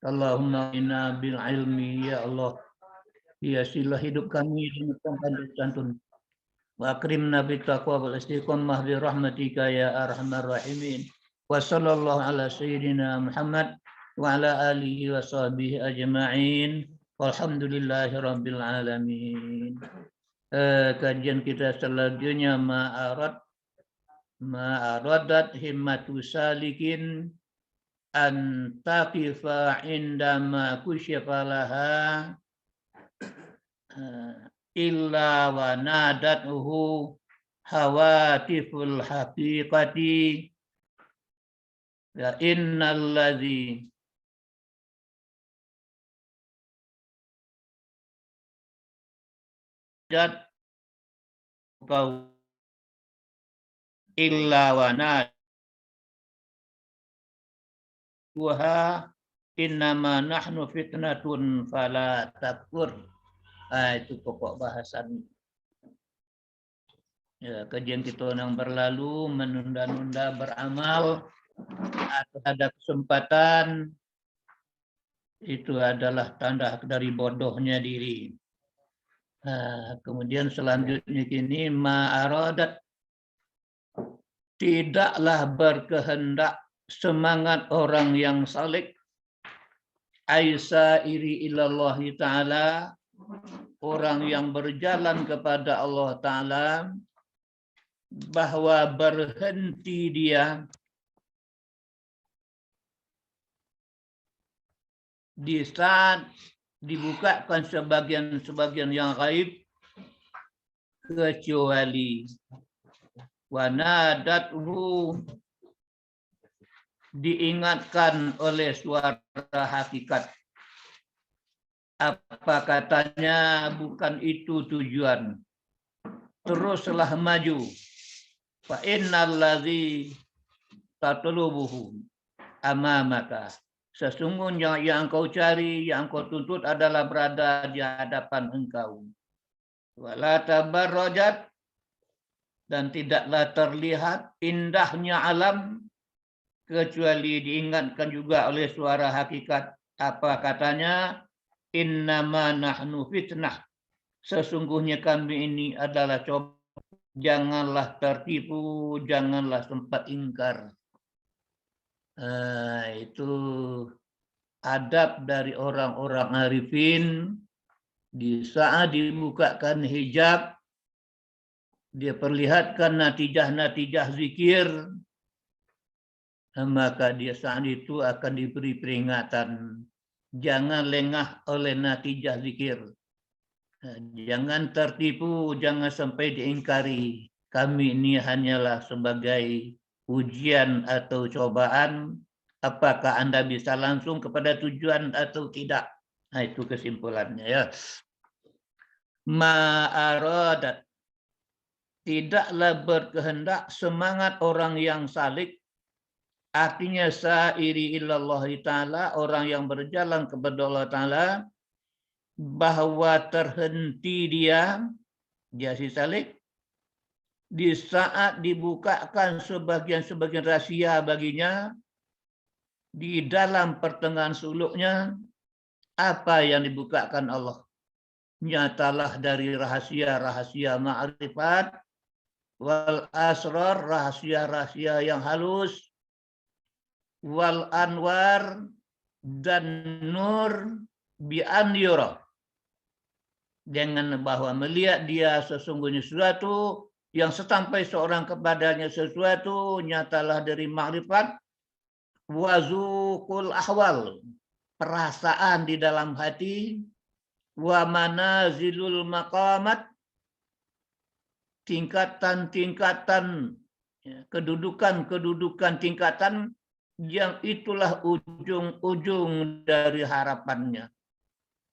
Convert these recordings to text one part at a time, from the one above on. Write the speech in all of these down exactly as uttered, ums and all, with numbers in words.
Allahumma ina bil ilmi, ya Allah. Hiasilah hidup kami dengan sopan dan santun. Wa akrimna bit taqwa wal istiqamah bi rahmatika ya arhamar rahimin. Wa sallallahu ala sayyidina Muhammad wa ala alihi wa sahbihi ajma'in. Walhamdulillahi rabbil alamin. Eh, kajian kita selanjutnya, ma arad, ma aradat himmatu salikin an taqifa indama kusyifa laha, eh, illa wa nadathu hawatiful haqiqati, ya innal ladzi jat kau illa wa nadathu innama nahnu fitnatun fala takfur. Ah, itu pokok bahasan. Ya, kajian kita yang berlalu, menunda-nunda beramal, atau ada kesempatan, itu adalah tanda dari bodohnya diri. Nah, kemudian selanjutnya kini, ma aradat, tidaklah berkehendak semangat orang yang salik, ai sairi ilallahi ta'ala, orang yang berjalan kepada Allah Ta'ala, bahwa berhenti dia di saat dibukakan sebagian-sebagian yang gaib, kecuali wa nadathu, diingatkan oleh suara hakikat. Apa katanya, bukan itu tujuan. Teruslah maju. Fa innal ladzi tatlubuhu amamaka. Sesungguhnya yang engkau cari, yang engkau tuntut adalah berada di hadapan engkau. Wala tabarrajat, dan tidaklah terlihat indahnya alam, kecuali diingatkan juga oleh suara hakikat. Apa katanya? Innama nahnu fitnah. Sesungguhnya kami ini adalah cob-, janganlah tertipu, janganlah sempat ingkar. Ah, itu adab dari orang-orang arifin. Di saat dibukakan hijab, dia perlihatkan natijah-natijah zikir, maka dia saat itu akan diberi peringatan. Jangan lengah oleh natijah zikir. Jangan tertipu, jangan sampai diingkari. Kami ini hanyalah sebagai ujian atau cobaan, apakah Anda bisa langsung kepada tujuan atau tidak. Nah, itu kesimpulannya, ya. Ma aradat, tidaklah berkehendak semangat orang yang salik, artinya sairi ilallahi ta'ala, orang yang berjalan kepada Allah Ta'ala, bahwa terhenti dia, dia si salik, di saat dibukakan sebagian-sebagian rahasia baginya, di dalam pertengahan suluknya, apa yang dibukakan Allah? Nyatalah dari rahasia-rahasia makrifat, wal asrar, rahasia-rahasia yang halus, wal anwar, dan nur, bi an yura. Dengan bahwa melihat dia sesungguhnya sesuatu, yang setampai seorang kepadanya sesuatu, nyatalah dari makrifat, wa zuqul ahwal, perasaan di dalam hati, wa manazilul maqamat, tingkatan-tingkatan, ya, kedudukan-kedudukan tingkatan, yang itulah ujung-ujung dari harapannya.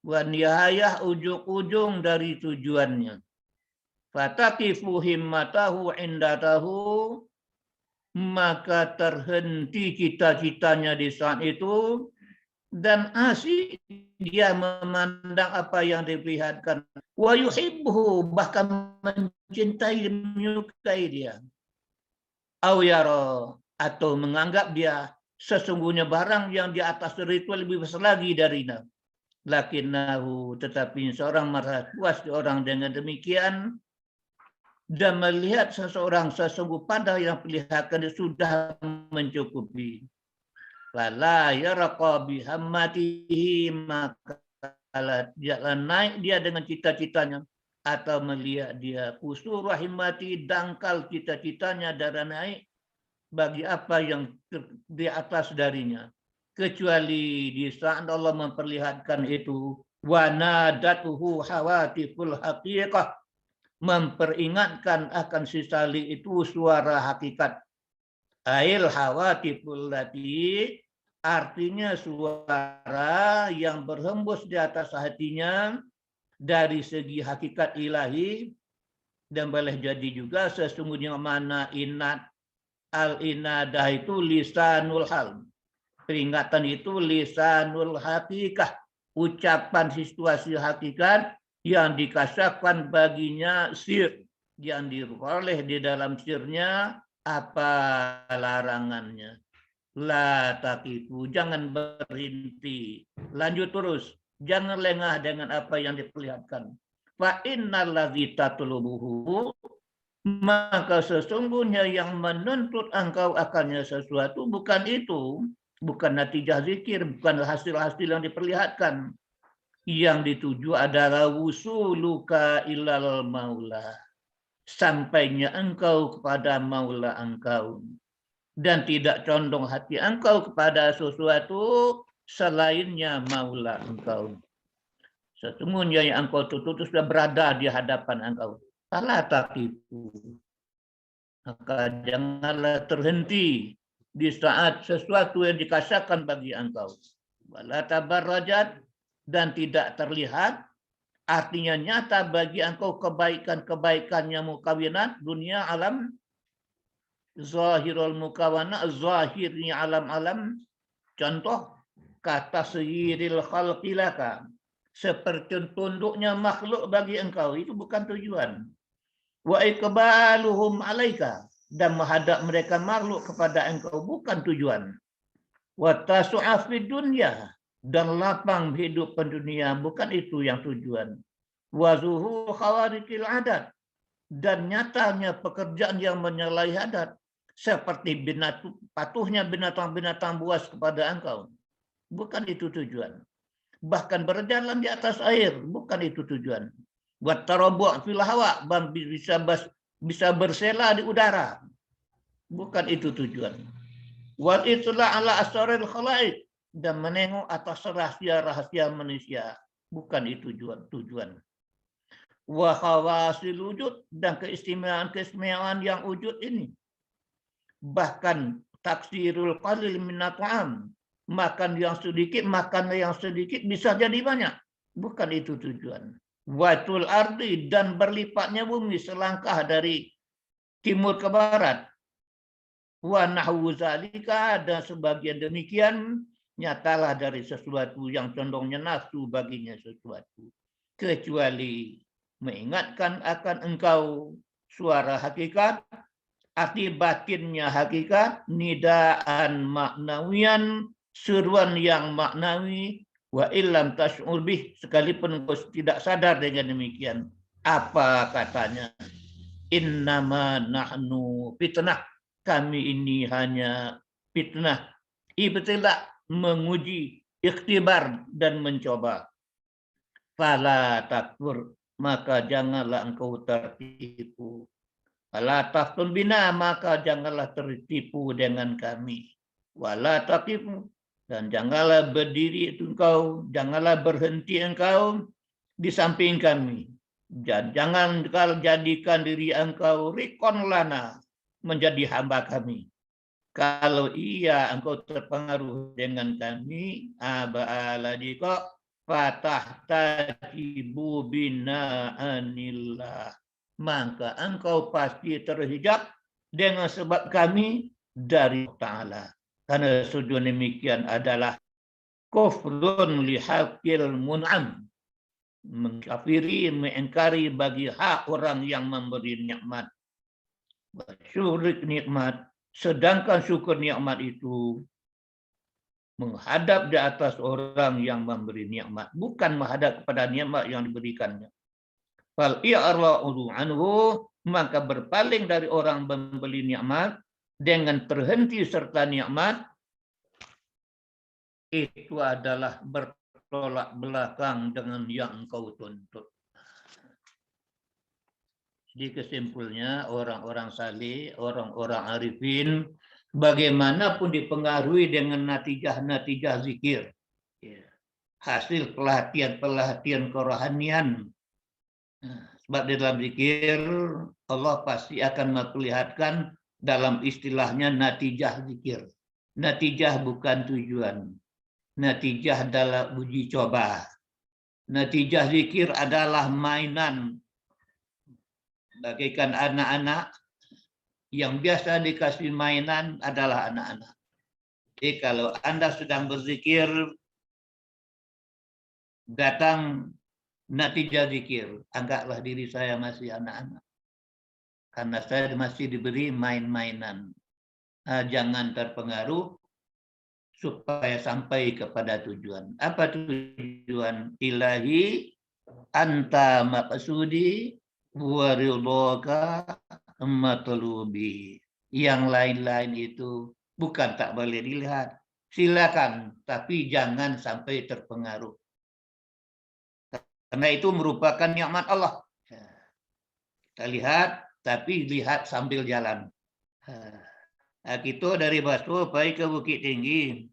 Wa nihayah, ujung-ujung dari tujuannya. Fataqifu himmatahu indatahu, maka terhenti cita-citanya di saat itu, dan asik dia memandang apa yang diperlihatkan. Wa yuhibbuhu, bahkan mencintai, menyukai dia. Au yara, atau menganggap dia sesungguhnya barang yang di atas dari itu lebih besar lagi darinya. Lakinnahu, tetapi seorang merasa puas orang dengan demikian, dan melihat seseorang sesungguh pada yang perlihatkan sudah mencukupi. Fala yarqa bihammatihi, maka tidaklah naik dia dengan cita-citanya, atau melihat dia kusur himmati, dangkal cita-citanya darah naik, bagi apa yang ter-, di atas darinya, kecuali di saat Allah memperlihatkan itu, wa nadatuhu hawatiful haqiqah, memperingatkan akan si Salih itu suara hakikat. Ail hawatiful lati, artinya suara yang berhembus di atas hatinya dari segi hakikat ilahi, dan boleh jadi juga sesungguhnya makna inat, al-inadah itu lisanul hal. Peringatan itu lisanul hakikah, ucapan situasi hakikat yang dikasyafkan baginya sir, yang diperoleh di dalam sirnya apa larangannya. La taqifu, jangan berhenti, lanjut terus, jangan lengah dengan apa yang diperlihatkan. Fa innal ladzi tatlubuhu, maka sesungguhnya yang menuntut engkau akannya sesuatu bukan itu, bukan natijah zikir, bukan hasil-hasil yang diperlihatkan. Yang dituju adalah wusuluka ilal maula, sampainya engkau kepada maula engkau, dan tidak condong hati engkau kepada sesuatu selainnya maula engkau. Sesungguhnya yang engkau tuntut itu sudah berada di hadapan engkau. Fala taqifu. Maka janganlah terhenti di saat sesuatu yang dikasyafkan bagi engkau. Wala tabarrajat, dan tidak terlihat, artinya nyata bagi engkau kebaikan-kebaikannya mukawinat dunia alam, zahirul mukawana, zahirnya alam-alam, contoh, katasghiril khalqi laka, seperti tunduknya makhluk bagi engkau, itu bukan tujuan. Wa iqbaluhum alaika, dan menghadap mereka makhluk kepada engkau bukan tujuan. Wa tasu'a fid dunya, dan lapang hidup pendunia, bukan itu yang tujuan. Wa zuhur khawariqil adat, dan nyatanya pekerjaan yang menyalahi adat, seperti binatu-, patuhnya binatang-binatang buas kepada engkau. Bukan itu tujuan. Bahkan berjalan di atas air, bukan itu tujuan. Wa tarabu' fil hawa, bang bi-, bisa bas-, bisa bersela di udara. Bukan itu tujuan. Wal itla' ala asraril khalaiq, dan menengok atas rahasia-rahasia manusia. Bukan itu tujuan, tujuan. Wa khawasil wujud, dan keistimewaan-keistimewaan yang wujud ini. Bahkan taksirul qalil minat ta'am, makan yang sedikit, makan yang sedikit bisa jadi banyak. Bukan itu tujuan. Watul ardi, dan berlipatnya bumi selangkah dari timur ke barat. Wa nahwu zalika, dan sebagian demikian, nyatalah dari sesuatu yang condongnya nafsu baginya sesuatu. Kecuali mengingatkan akan engkau suara hakikat, arti batinnya hakikat, nidaan maknawian, seruan yang maknawi, wa illam tasy'ur bih, sekalipun engkau tidak sadar dengan demikian. Apa katanya? Innama nahnu fitnah, kami ini hanya fitnah, ibtila, menguji, ikhtibar, dan mencoba. Fala takfur, maka janganlah engkau tertipu. Fala taftun bina, maka janganlah tertipu dengan kami. Wala taqifu, dan janganlah berdiri engkau, janganlah berhenti engkau di samping kami. Dan jangan engkau jadikan diri engkau rikon lana, menjadi hamba kami. Kalau iya engkau terpengaruh dengan kami, aba aladika, fatahtajibu bina anillah, maka engkau pasti terhijab dengan sebab kami dari Allah Ta'ala. Karena sujud demikian adalah kufrun lihaqil mun'am, mengkafiri, mengingkari bagi hak orang yang memberi nikmat. Syukur nikmat, sedangkan syukur nikmat itu menghadap di atas orang yang memberi nikmat, bukan menghadap kepada nikmat yang diberikannya. Fal i'radu anhu, maka berpaling dari orang memberi nikmat dengan terhenti serta nikmat, itu adalah bertolak belakang dengan yang engkau tuntut. Jadi kesimpulannya, orang-orang saleh, orang-orang arifin, bagaimanapun dipengaruhi dengan natijah-natijah zikir, ya, hasil pelatihan-pelatihan kerohanian. Nah, sebab di dalam zikir, Allah pasti akan memperlihatkan dalam istilahnya natijah zikir. Natijah bukan tujuan. Natijah adalah uji coba. Natijah zikir adalah mainan. Bagaikan anak-anak yang biasa dikasih mainan adalah anak-anak. Jadi kalau Anda sedang berzikir, datang natijah zikir, anggaplah diri saya masih anak-anak. Karena saya masih diberi main-mainan. Ah, jangan terpengaruh supaya sampai kepada tujuan. Apa tujuan? Ilahi anta maqsudi wa ridhaka matlubi. Yang lain-lain itu bukan tak boleh dilihat. Silakan, tapi jangan sampai terpengaruh. Karena itu merupakan nikmat Allah. Kita lihat, tapi lihat sambil jalan. Ha. Ha, kito dari Baso pai ka Bukittinggi.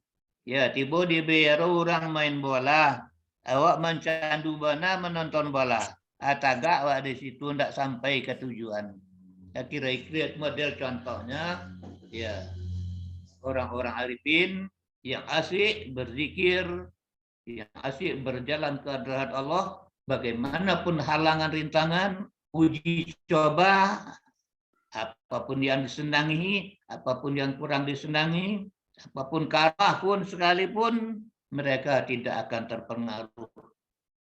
Ya, tibo di Biyaro urang main bola. Awak mancandu bana manonton bola. Ha, tagak awak di situ, ndak sampai ka tujuan. Ya, kira-kira model contohnya, ya, orang-orang arifin yang asik berzikir, yang asik berjalan ke hadarat Allah, bagaimanapun halangan rintangan, uji coba, apapun yang disenangi, apapun yang kurang disenangi, apapun kalah pun sekalipun, mereka tidak akan terpengaruh.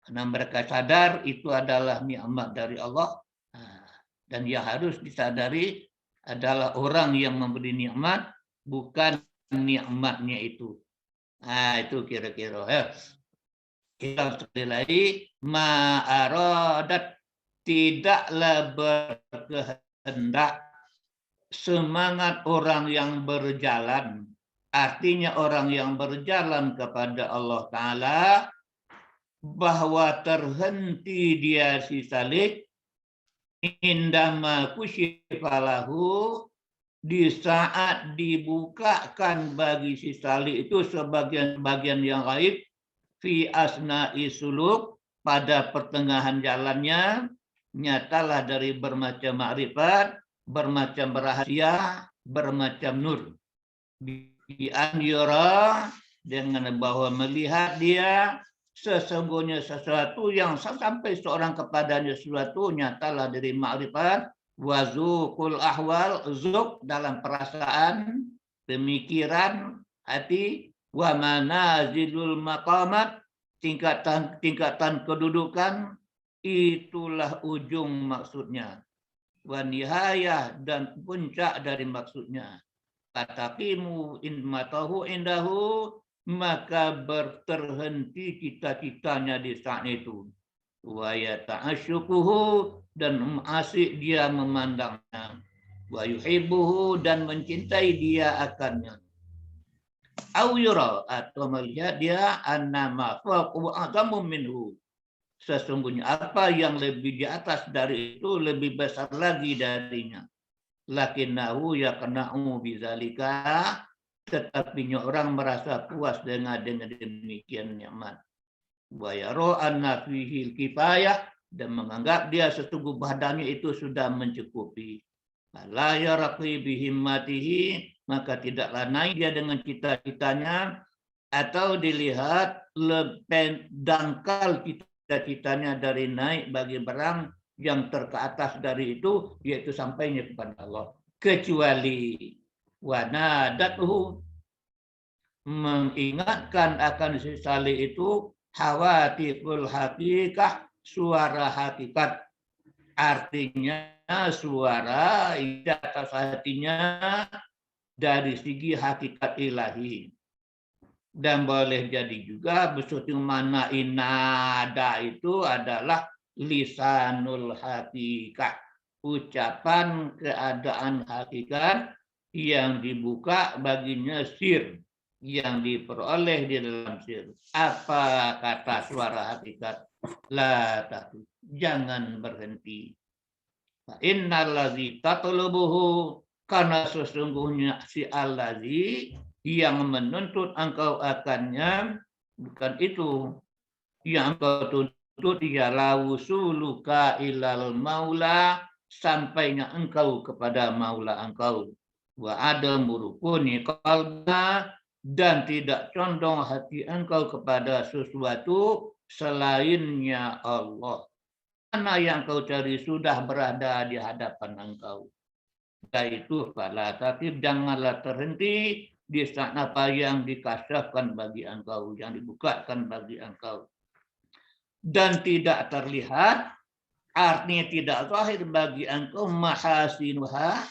Karena mereka sadar itu adalah nikmat dari Allah. Nah, dan yang harus disadari adalah orang yang memberi nikmat, bukan nikmatnya itu. Nah, itu kira-kira, ya. Ulang sekali lagi, ma aradat, tidaklah berkehendak semangat orang yang berjalan, artinya orang yang berjalan kepada Allah Ta'ala, bahwa terhenti dia si saleh, indama kusyifa lahu, di saat dibukakan bagi si saleh itu sebagian-bagian yang gaib, fi asna'i suluk, pada pertengahan jalannya, nyatalah dari bermacam makrifat, bermacam rahasia, bermacam nur. Bi an yura, dengan bahwa melihat dia, sesungguhnya sesuatu yang sa-, sampai seorang kepadanya sesuatu, nyatalah dari makrifat, wa zuqul ahwal, zuq dalam perasaan, pemikiran, hati, wa manazilul maqamat, tingkatan, tingkatan kedudukan, itulah ujung maksudnya. Wa nihayah, dan puncak dari maksudnya. Fataqimu in matahu indahu, maka berterhenti cita-citanya di saat itu. Wa yata'ashuquhu, dan asik dia memandangnya. Wa yuhibbuhu, dan mencintai dia akannya. Au yura, atau melihat dia, anna ma fawqahu a'zamu minhu. Sesungguhnya apa yang lebih di atas dari itu lebih besar lagi darinya. Lakinnahu yaqna'u bizalika, tetapinya orang merasa puas dengan, dengan demikian nikmat. Wa yara anna fihil kifayah, dan menganggap dia sesungguh badannya itu sudah mencukupi. Fala yarqi bihimmatihi, maka tidaklah naik dia dengan cita-citanya, atau dilihat leben dangkal cita-citanya dari naik bagi barang yang terkeatas dari itu, yaitu sampainya kepada Allah. Kecuali wa nadathu, mengingatkan akan si saleh itu, hawatiful haqiqah, suara hakikat. Artinya suara di atas hatinya dari segi hakikat ilahi. Dan boleh jadi juga, besuatu makna inada itu adalah lisanul haqiqah, ucapan keadaan hakikat yang dibuka baginya sir, yang diperoleh di dalam sir. Apa kata suara hakikat? La takif, jangan berhenti. Fa innal ladzi tatlubuhu, karena sesungguhnya si allazi yang menuntut engkau akannya, bukan itu. Yang engkau tuntut ialah wusuluka ilal maula, sampainya engkau kepada maula engkau. Wa adamu rukuni qalbika, dan tidak condong hati engkau kepada sesuatu selainnya Allah. Mana yang kau cari sudah berada di hadapan engkau. Yaitu, fala takif, janganlah terhenti di saat apa yang dikasyafkan bagi engkau, yang dibukakan bagi engkau. Dan tidak terlihat, artinya tidak zahir bagi engkau, mahasinuha,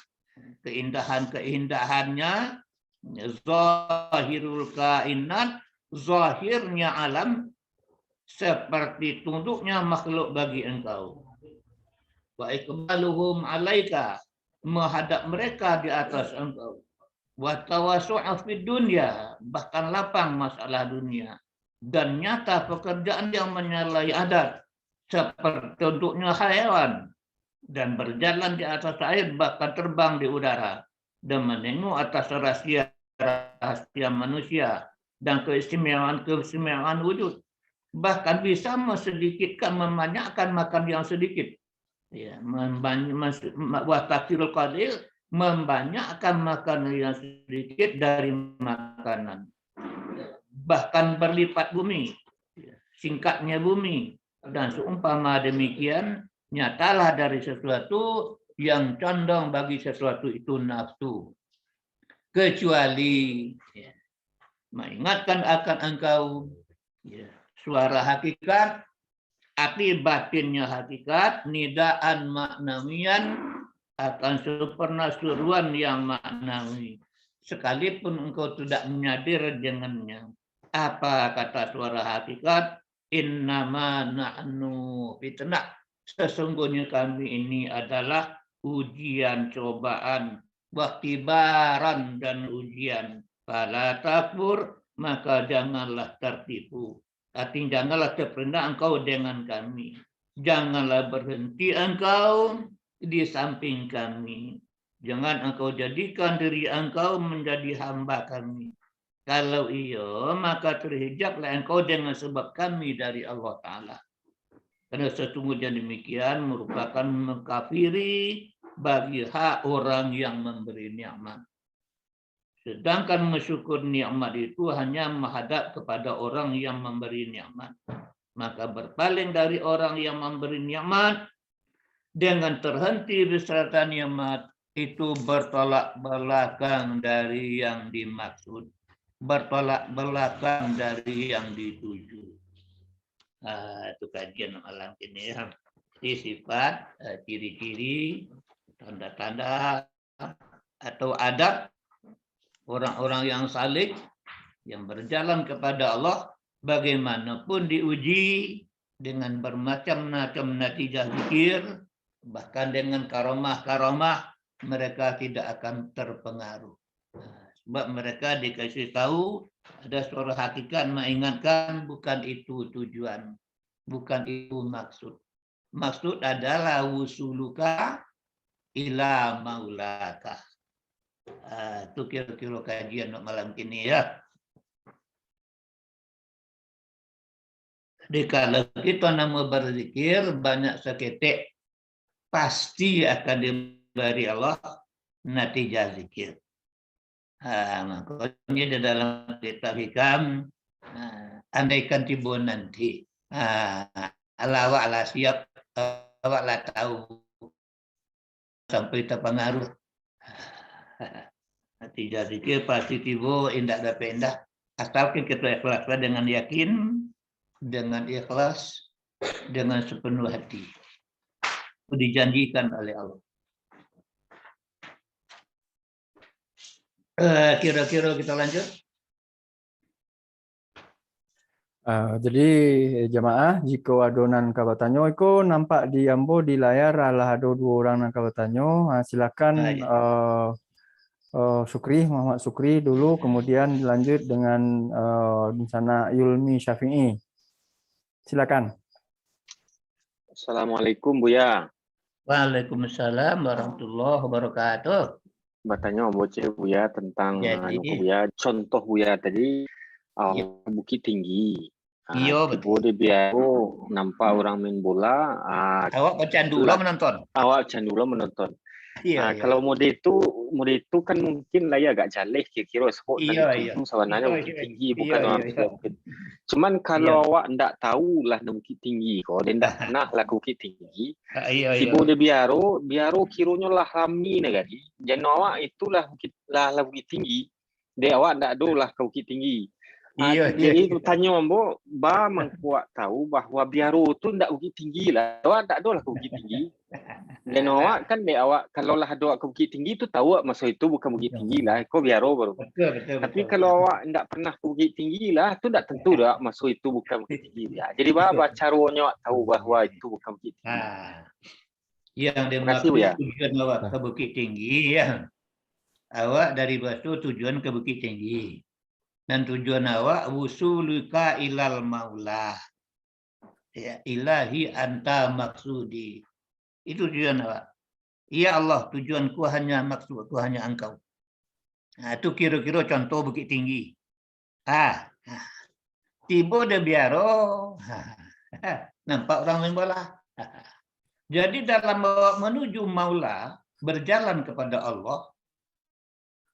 keindahan-keindahannya, zahirul kainat, zahirnya alam, seperti tunduknya makhluk bagi engkau. Wa iqbaluhum alaika, menghadap mereka di atas engkau. Wa tawasu'a fid dunya, bahkan lapang masalah dunia. Dan nyata pekerjaan yang menyalahi adat, seperti tunduknya hewan, dan berjalan di atas air, bahkan terbang di udara, dan menengok atas rahasia-rahasia manusia, dan keistimewaan-keistimewaan wujud. Bahkan bisa mesedikitkan, membanyakkan makan yang sedikit. Ya, membany-, mas-, ma-, wa takfirul qalil, membanyakkan makanan yang sedikit dari makanan. Bahkan berlipat bumi, ya, singkatnya bumi. Dan seumpama demikian, nyatalah dari sesuatu yang condong bagi sesuatu itu nafsu. Kecuali, ya, maingatkan akan engkau, ya, suara hakikat, arti batinnya hakikat, nidaan maknawian, akan supernaturuan yang maknawi. Sekalipun engkau tidak menyadir dengannya. Apa kata suara hakikat? Innama nahnu fitnah. Sesungguhnya kami ini adalah ujian, cobaan, waktibaran dan ujian. Fala takfur, maka janganlah tertipu. Artinya, janganlah terperindah engkau dengan kami. Janganlah berhenti engkau di samping kami. Jangan engkau jadikan diri engkau menjadi hamba kami. Kalau iyo, maka terhijablah engkau dengan sebab kami dari Allah Ta'ala. Karena sesungguhnya demikian merupakan mengkafiri bagi hak orang yang memberi nikmat. Sedangkan mensyukur nikmat itu hanya menghadap kepada orang yang memberi nikmat. Maka berpaling dari orang yang memberi nikmat, dengan terhenti beserta nikmat, itu bertolak belakang dari yang dimaksud, bertolak belakang dari yang dituju. Ah, itu kajian malam ini, ya. Jadi sifat, eh, ciri-ciri, tanda-tanda atau adab orang-orang yang salik, yang berjalan kepada Allah, bagaimanapun diuji dengan bermacam-macam natijah zikir, bahkan dengan karomah-karomah, mereka tidak akan terpengaruh. Sebab mereka dikasih tahu, ada suara hakikat mengingatkan, bukan itu tujuan, bukan itu maksud. Maksud adalah wusuluka ila maulaka. Ah, tu kiro-kiro kajian untuk malam kini, ya. Jadi, kalau kita namo berzikir, banyak saketek, pasti akan diberi Allah natijah zikir. Ha, makanya di dalam kitab Hikam, ha, andaikan tibo nanti, ha, alah awak lah siap, awak lah tahu sampai tapangaruh. Natijah zikir pasti tibo, indak dapek indak. Asalkan kita ikhlas dengan yakin, dengan ikhlas, dengan sepenuh hati. Itu dijanjikan oleh Allah. Eh, kira-kira kita lanjut. Ah, jadi, jamaah, jikok ado nan ka batanyo, iko nampak di ambo di layar, alah ado duo urang nan ka batanyo. Ah, silakan, Ah, iya. eh, eh, Sukri, Muhammad Sukri dulu, kemudian lanjut dengan, eh, di sana Yulmi Syafi'i. Silakan. Assalamualaikum, Buya. Waalaikumsalam warahmatullahi wabarakatuh. Batanyo ambo ciek, Buya, tentang Jadi, anu ko, Buya, contoh Buya tadi, ah, Iya. Bukik Tinggi. Ah, Iyo, tibo betul. di Biaro, nampak Hmm. urang main bola, ah, Awak bacandu itulah. lah menonton. Awak candu lah menonton. Iya, Ah, iya. kalau mode itu, mode itu kan mungkin lah ya agak jaleh kiro-kiro, sebab Iya, tadi iya. tu sabananyo Iya, Bukik iya. Tinggi, Iya, bukan iya, orang iya. Biaro mungkin. Cuman kalau Iya. awak ndak tahu lah Bukik Tinggi ko, dan ndak pernah lah ke Bukik Tinggi, Ah, iya, iya. tibo di Biaro, Biaro kironyo lah rami nagari. Jano awak itulah Bukik, lah, lah Bukik Tinggi. Dek awak ndak ado lah ka Bukik Tinggi. Ah, Iya, iya, jadi iya. tanyo ambo, ba mangko awak tahu bahwa Biaro tu ndak Bukik Tinggi lah. Awak ndak ado lah ka Bukik Tinggi. Dan awak kan dek awak, kalau lah ado awak ka Bukik Tinggi tu tahu awak maso itu bukan Bukik Iya. Tinggi lah, ko Biaro baru. Betul, betul, Tapi betul. kalau awak ndak pernah ka Bukik Tinggi lah, tu ndak tentu dah awak maso itu bukan Bukik Tinggi lah. Jadi ba, Betul. ba caronyo awak tahu bahwa itu bukan Bukik Tinggi. Ah. Yang Terima kasih, dimaksud Buya. tujuan awak Nah. ke Bukit Tinggi, ya. Awak dari Baso tujuan ke Bukit Tinggi. Dan tujuan awak, "Wusuluka ilal maula." Ya, "Ilahi anta maksudi." Itu tujuan awak. "Ya Allah, tujuanku hanya, maksudku hanya Engkau." Nah, itu kiro-kiro contoh Bukik Tinggi. Ah, ah. Tibo di Biaro, nampak urang main bola. Jadi, dalam awak menuju maula, berjalan kepada Allah,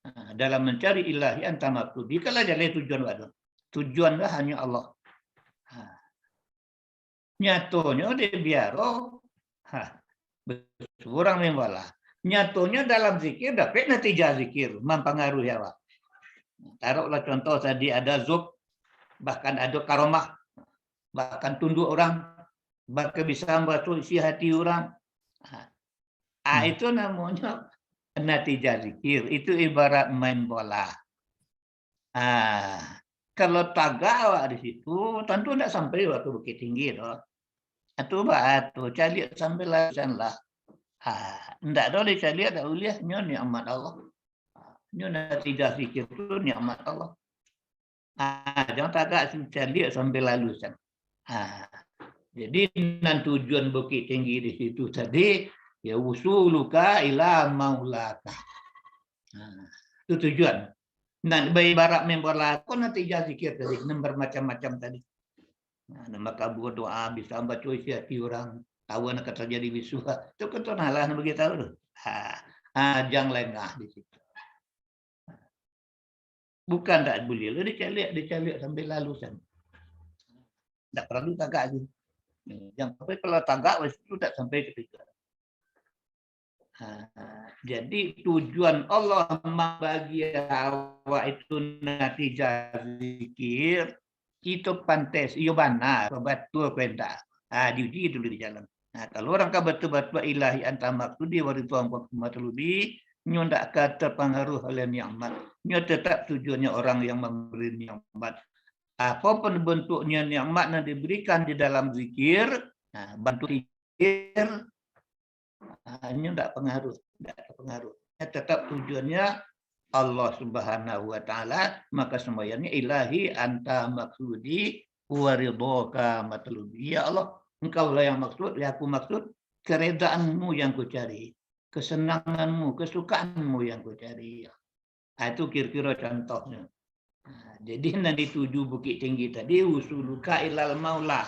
ah, dalam mencari ilahi anta maksudi, kalau jaleh tujuan awak tu. Tujuan lah hanya Allah. Ah. Nyatonyo di Biaro, ha, basurang main bola. Nyatonyo dalam zikir, dapek natijah zikir, mampangaruhi awak. Taruhlah contoh tadi ada zuk, bahkan ada karomah, bahkan tunduak urang, bahkan bisa mambaco isi hati urang. Ha. Ah, Hmm. itu namonyo natijah zikir. Itu ibarat main bola. Ah, kalau tagak awak di situ, tantu ndak sampai awak ka Bukik Tinggi doh. Atu baa tu, caliak sampai lalusan lah. Ah, ndak doh dicaliak, ndak buliah, nyo nikmat Allah. Nyo natijah zikir tu nikmat Allah. Ah, jan tagak situ, caliak sampai lalusan. Ah, jadi nan tujuan Bukik Tinggi di situ tadi, ya, "Wusuluka ila maulaka." Ah, itu tujuan. Nan baibarat main bola ko natijah zikir tadi, nan bermacam-macam tadi. Nah, nan makabua doa, bisa mambaco isi hati urang, tahu nan ka tajadi bisuak. Itu kan tu nah lah nan bagi tahu tu. Ha, ha, jan lengah di situ. Bukan ndak buliah lo dicaliak, dicaliak sampai lalusan. Ndak paralu tagak tu. Jan sampai kalau tagak, wes tu ndak sampai ka tujuan. Ha, jadi tujuan Allah mambagi awak itu natijah zikir, itu pantes, iyo bana, batua ko indak. Ha, diuji dulu di jalan. Nah, kalau urang ka batua-batua ilahi anta maksudi wa ridho matlubi, nyo ndak ka terpengaruh oleh nikmat. Nyo tetap tujuannya orang yang memberi nikmat. Apapun bentuknya nikmat yang diberikan di dalam zikir, nah, bantu zikir, ah, nyo ndak pengaruh, ndak terpengaruh. Nyo tetap tujuannya Allah Subhanahu wa Ta'ala, maka sembahyangnya, "Ilahi anta maksudi wa ridhoka matlubi." Ya Allah, Engkaulah yang maksud, yang aku maksud, keredaanmu yang kucari, kesenanganmu, kesukaanmu yang kucari. Ah, itu kiro-kiro contohnya. Ah, jadi nan dituju Bukik Tinggi tadi, "Wusuluka ilal maula."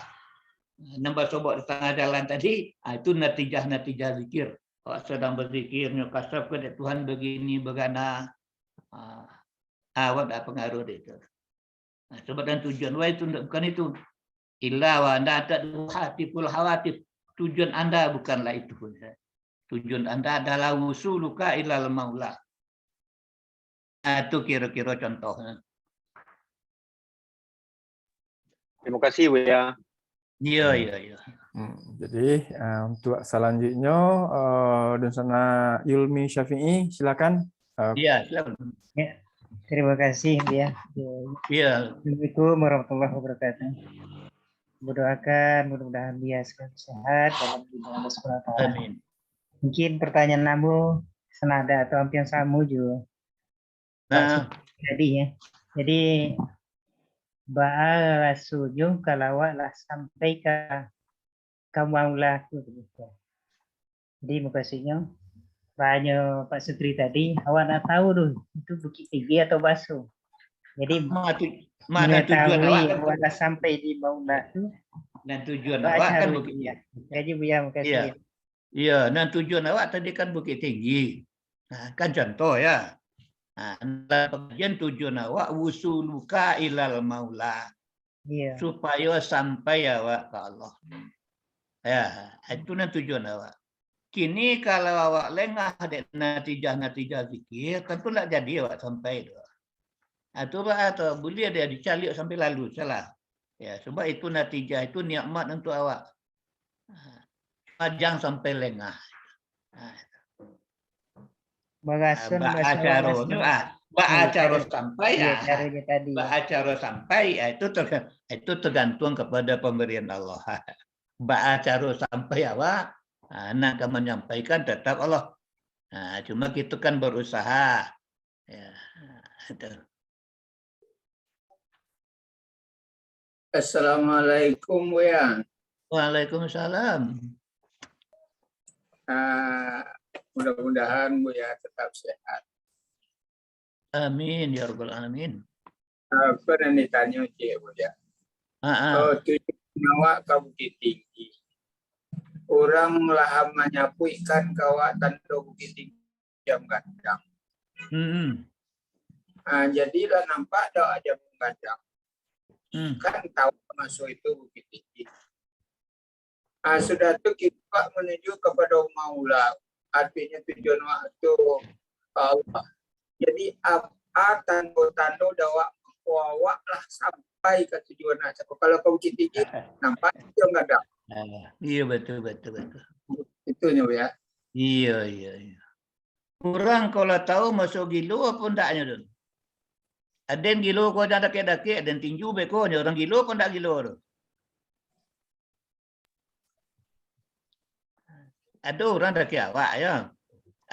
Nan basobok di tangah jalan tadi, ah, itu natijah-natijah zikir. Awak sadang bazikir, nyo kasafkan dek Tuhan bagini, bagana. Ah, awak ndak pengaruh dek itu. Nah, sebab dan tujuan awak itu ndak, bukan itu. Illa wa anta hatiful hawatif. Tujuan anda bukanlah itu pun. Tujuan anda adalah wusuluka ilal maula. Ah, itu kiro-kiro contohnya. Terima kasih, Buya. Iyo, Hmm. iyo, iyo. Hmm, jadi, ah, untuk selanjutnya, ah, Dunsana Yulmi Syafi'i, silakan. Ah, Iya, silakan. Ya. Terima kasih, Buya. Iya. Assalamualaikum warahmatullahi wabarakatuh. Berdoakan mudah-mudahan Buya selalu sehat dalam lindungan Allah Subhanahu wa Taala. Amin. Mungkin pertanyaan ambo senada atau hampir sama juga. Nah, Jadi ya. Jadi baa rasonyo kalau awak lah sampai ka ka maula tu. Jadi mukasuiknyo, bahanyo Pak Sukri tadi, awak nak tahu tu, itu Bukit Tinggi atau Baso. Jadi ma tu, ma nan tujuan mengetahui awak kan, awak lah sampai di maula tu, nan tujuan baa awak kan caro Bukit Buya. Tinggi. Jadi Buya mukasuik. Iya. Iya, nan tujuan awak tadi kan Bukit Tinggi. Nah, kan contoh ya. Nah, dalam pengajian tujuan awak wusuluka ilal maula. Iya. Supayo sampai awak ka Allah. Ya, itu nan tujuan awak. Kini kalau awak lengah dek natijah-natijah zikir, tentu ndak jadi awak sampai tu. Ah, tu baa tu, buliah dia dicaliak sampai lalu, salah. Ya, sebab itu natijah itu nikmat untuk awak. Ah, jangan sampai lengah. Ah, Baraso baa baraso caronyo, ah, baa Iya, caro caro- sampai, iya, ah, caronyo tadi. baa caro sampai, ah, itu ter, itu tergantung kepada pemberian Allah. Baa caro sampai awak, ah, nak ka manyampaikan tetap Allah. Ah, cuma kita kan berusaha. Ya, itu. Assalamualaikum, Buya. Waalaikumsalam. Ah, mudah-mudahan Buya tetap sehat. Amin ya rabbal alamin. Apa nan ditanyo, Cik, Buya? Ah, ah. Oh, tujuan awak ka Bukit Tinggi. Urang lah manyabuik ka awak tando Bukit Tinggi Jam Gadang. Hmm. Ah, jadi lah nampak dak Jam Gadang? Hmm. Kan tahu maso itu Bukit Tinggi. Ah, sudah tu kita manuju kepada maula. Artinya tujuan awak tu ka Allah. Jadi apa tando-tando dek awak, awak lah sampai ka tujuan awak. Kalau ka Bukit Tinggi, nampak Jam Gadang. Ah, iya, betul, betul, betul. Itu nyo, Buya. Iya, iya, iya. Urang kalau tahu maso gilo apa ndaknyo tu. Aden gilo ko jan dakek-dakek, aden tinju beko nyo, urang gilo apa ndak gilo tu. Ado urang dakek awak, ya.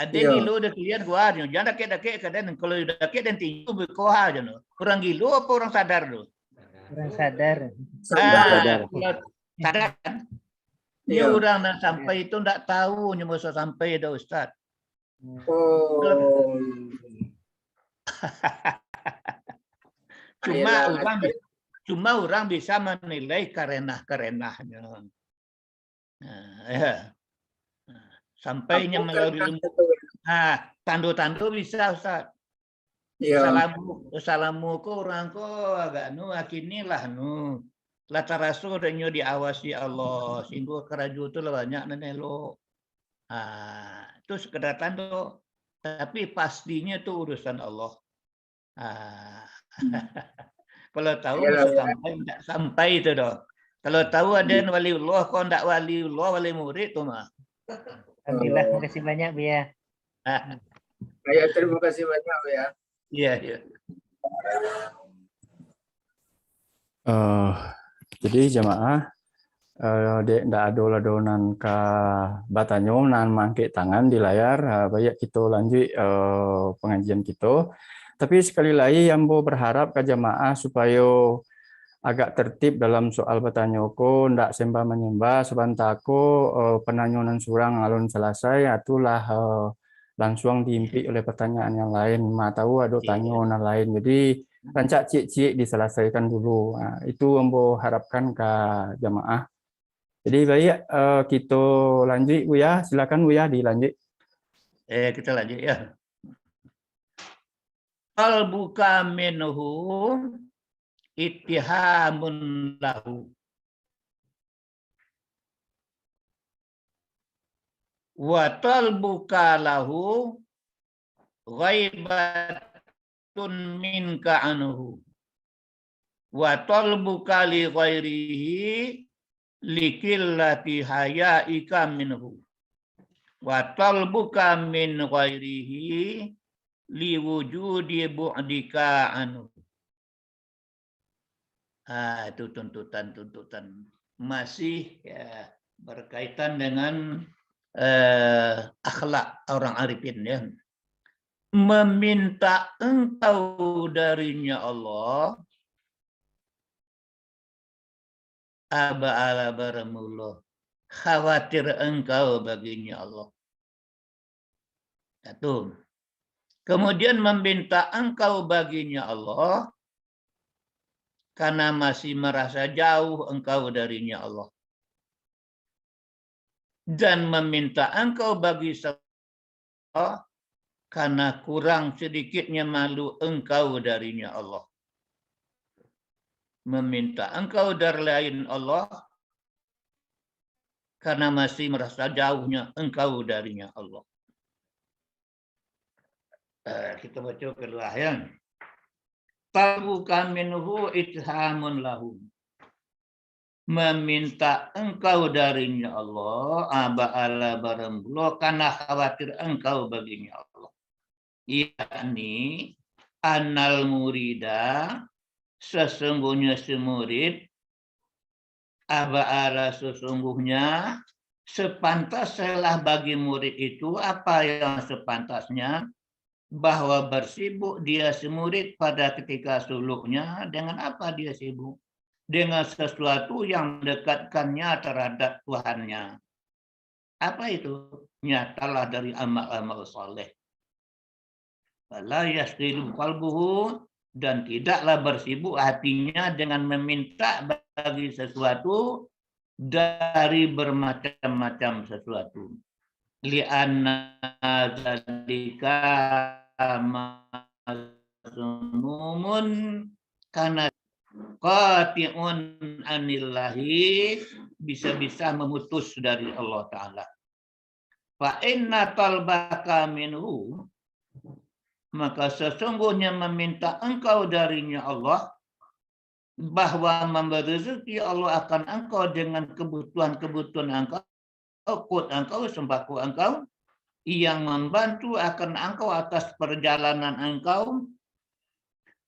Aden Iya. Gilo dak kalian gua nyo, jan dakek-dakek ka den, kalau dakek den tinju beko ha jan. Urang gilo apa urang sadar tu? Urang sadar. Sadar. Ah, Sadar. kalau sadar kan? Ni Iya. Urang nan sampai itu ndak tahu nyo maso sampai dah, Ustaz. Oh. Cuma Ayolah, urang Ustaz. Cuma urang bisa manilai karenah-karenahnyo. Nah, ya. Sampai nyo Apa melalui karenah ilmu. itu? Ah, tando-tando bisa, Ustaz. Iya. Salamu, salamu ko urang ko agak nu, akini lah nu. Lah taraso dek nyo diawasi Allah, sehingga karajo tu lah banyak nan elok. Ah, tu sekedar tando. Tapi pastinyo tu urusan Allah. Ah. Kalau tahu Iyalah, mesti ya. Sampai, ndak sampai tu doh. Kalau tahu ada yang waliullah, kau ndak waliullah, wali murid tu mah. Alhamdulillah, makasih banyak, Buya. Ah, Baik, terima kasih banyak, Buya. iya, iya. Eh, jadi jamaah, eh, dek ndak ado lah doh nan ka batanyo, nan maangkek tangan di layar, eh, baiak kito lanjuik, eh, pangajian kito. Tapi sakali lai ambo baharap ka jamaah supayo agak tertib dalam soal batanyo ko, ndak sembah manyembah, sabanta ko, eh, pananyo nan surang alun salasai, itulah, eh, lansuang diimpik oleh pertanyaan yang lain, ma tahu ado Iya. tanyo nan lain. Jadi rancak ciek-ciek disalasaikan dulu. Ha, itu ambo harapkan ka jamaah. Jadi baik, eh, kito lanjuik, Buya. Silakan, Buya, dilanjuik. Eh, kita lanjut ya. Talbuka minhu ittihamun lahu. Wa talbuka lahu ghaibatun minka anhu. Wa talbuka li ghairihi li qillati hayaika minhu. Wa talbuka min ghairihi liwujudi bu'dika anhu. Ah, itu tuntutan-tuntutan masih, ya, berkaitan dengan, eh, akhlak orang arifin, ya. Meminta engkau darinya Allah, aba ala baramullah, khawatir engkau baginya Allah. Satu. Kemudian meminta engkau baginya Allah, karena masih merasa jauh engkau darinya Allah. Dan meminta engkau bagi Allah, karena kurang sedikitnya malu engkau darinya Allah. Meminta engkau dari lain Allah, karena masih merasa jauhnya engkau darinya Allah. Eh, kita baca keluar, ya. Talbuka minhu ithamun lahum. Meminta engkau darinya Allah, aba ala baramullah, karena khawatir engkau baginya Allah. Yakni, anal murida, sesungguhnya si murid, aba ala sesungguhnya, sepantaslah bagi murid itu apa yang sepantasnya, bahwa bersibuk dia si murid pada ketika suluknya, dengan apa dia sibuk? Dengan sesuatu yang mendekatkannya terhadap Tuhannya. Apa itu? Nyatalah dari amal-amal saleh. Fala yasghilu qalbuhu, dan tidaklah bersibuk hatinya dengan meminta bagi sesuatu dari bermacam-macam sesuatu. Li'anna dzalika mazmumun, karena qati'un anillahi, bisa-bisa memutus dari Allah Ta'ala. Fa inna talbaka minhu, maka sesungguhnya meminta engkau darinya Allah, bahwa memberi rezeki Allah akan engkau dengan kebutuhan-kebutuhan engkau, kut engkau, sembako engkau, yang membantu akan engkau atas perjalanan engkau,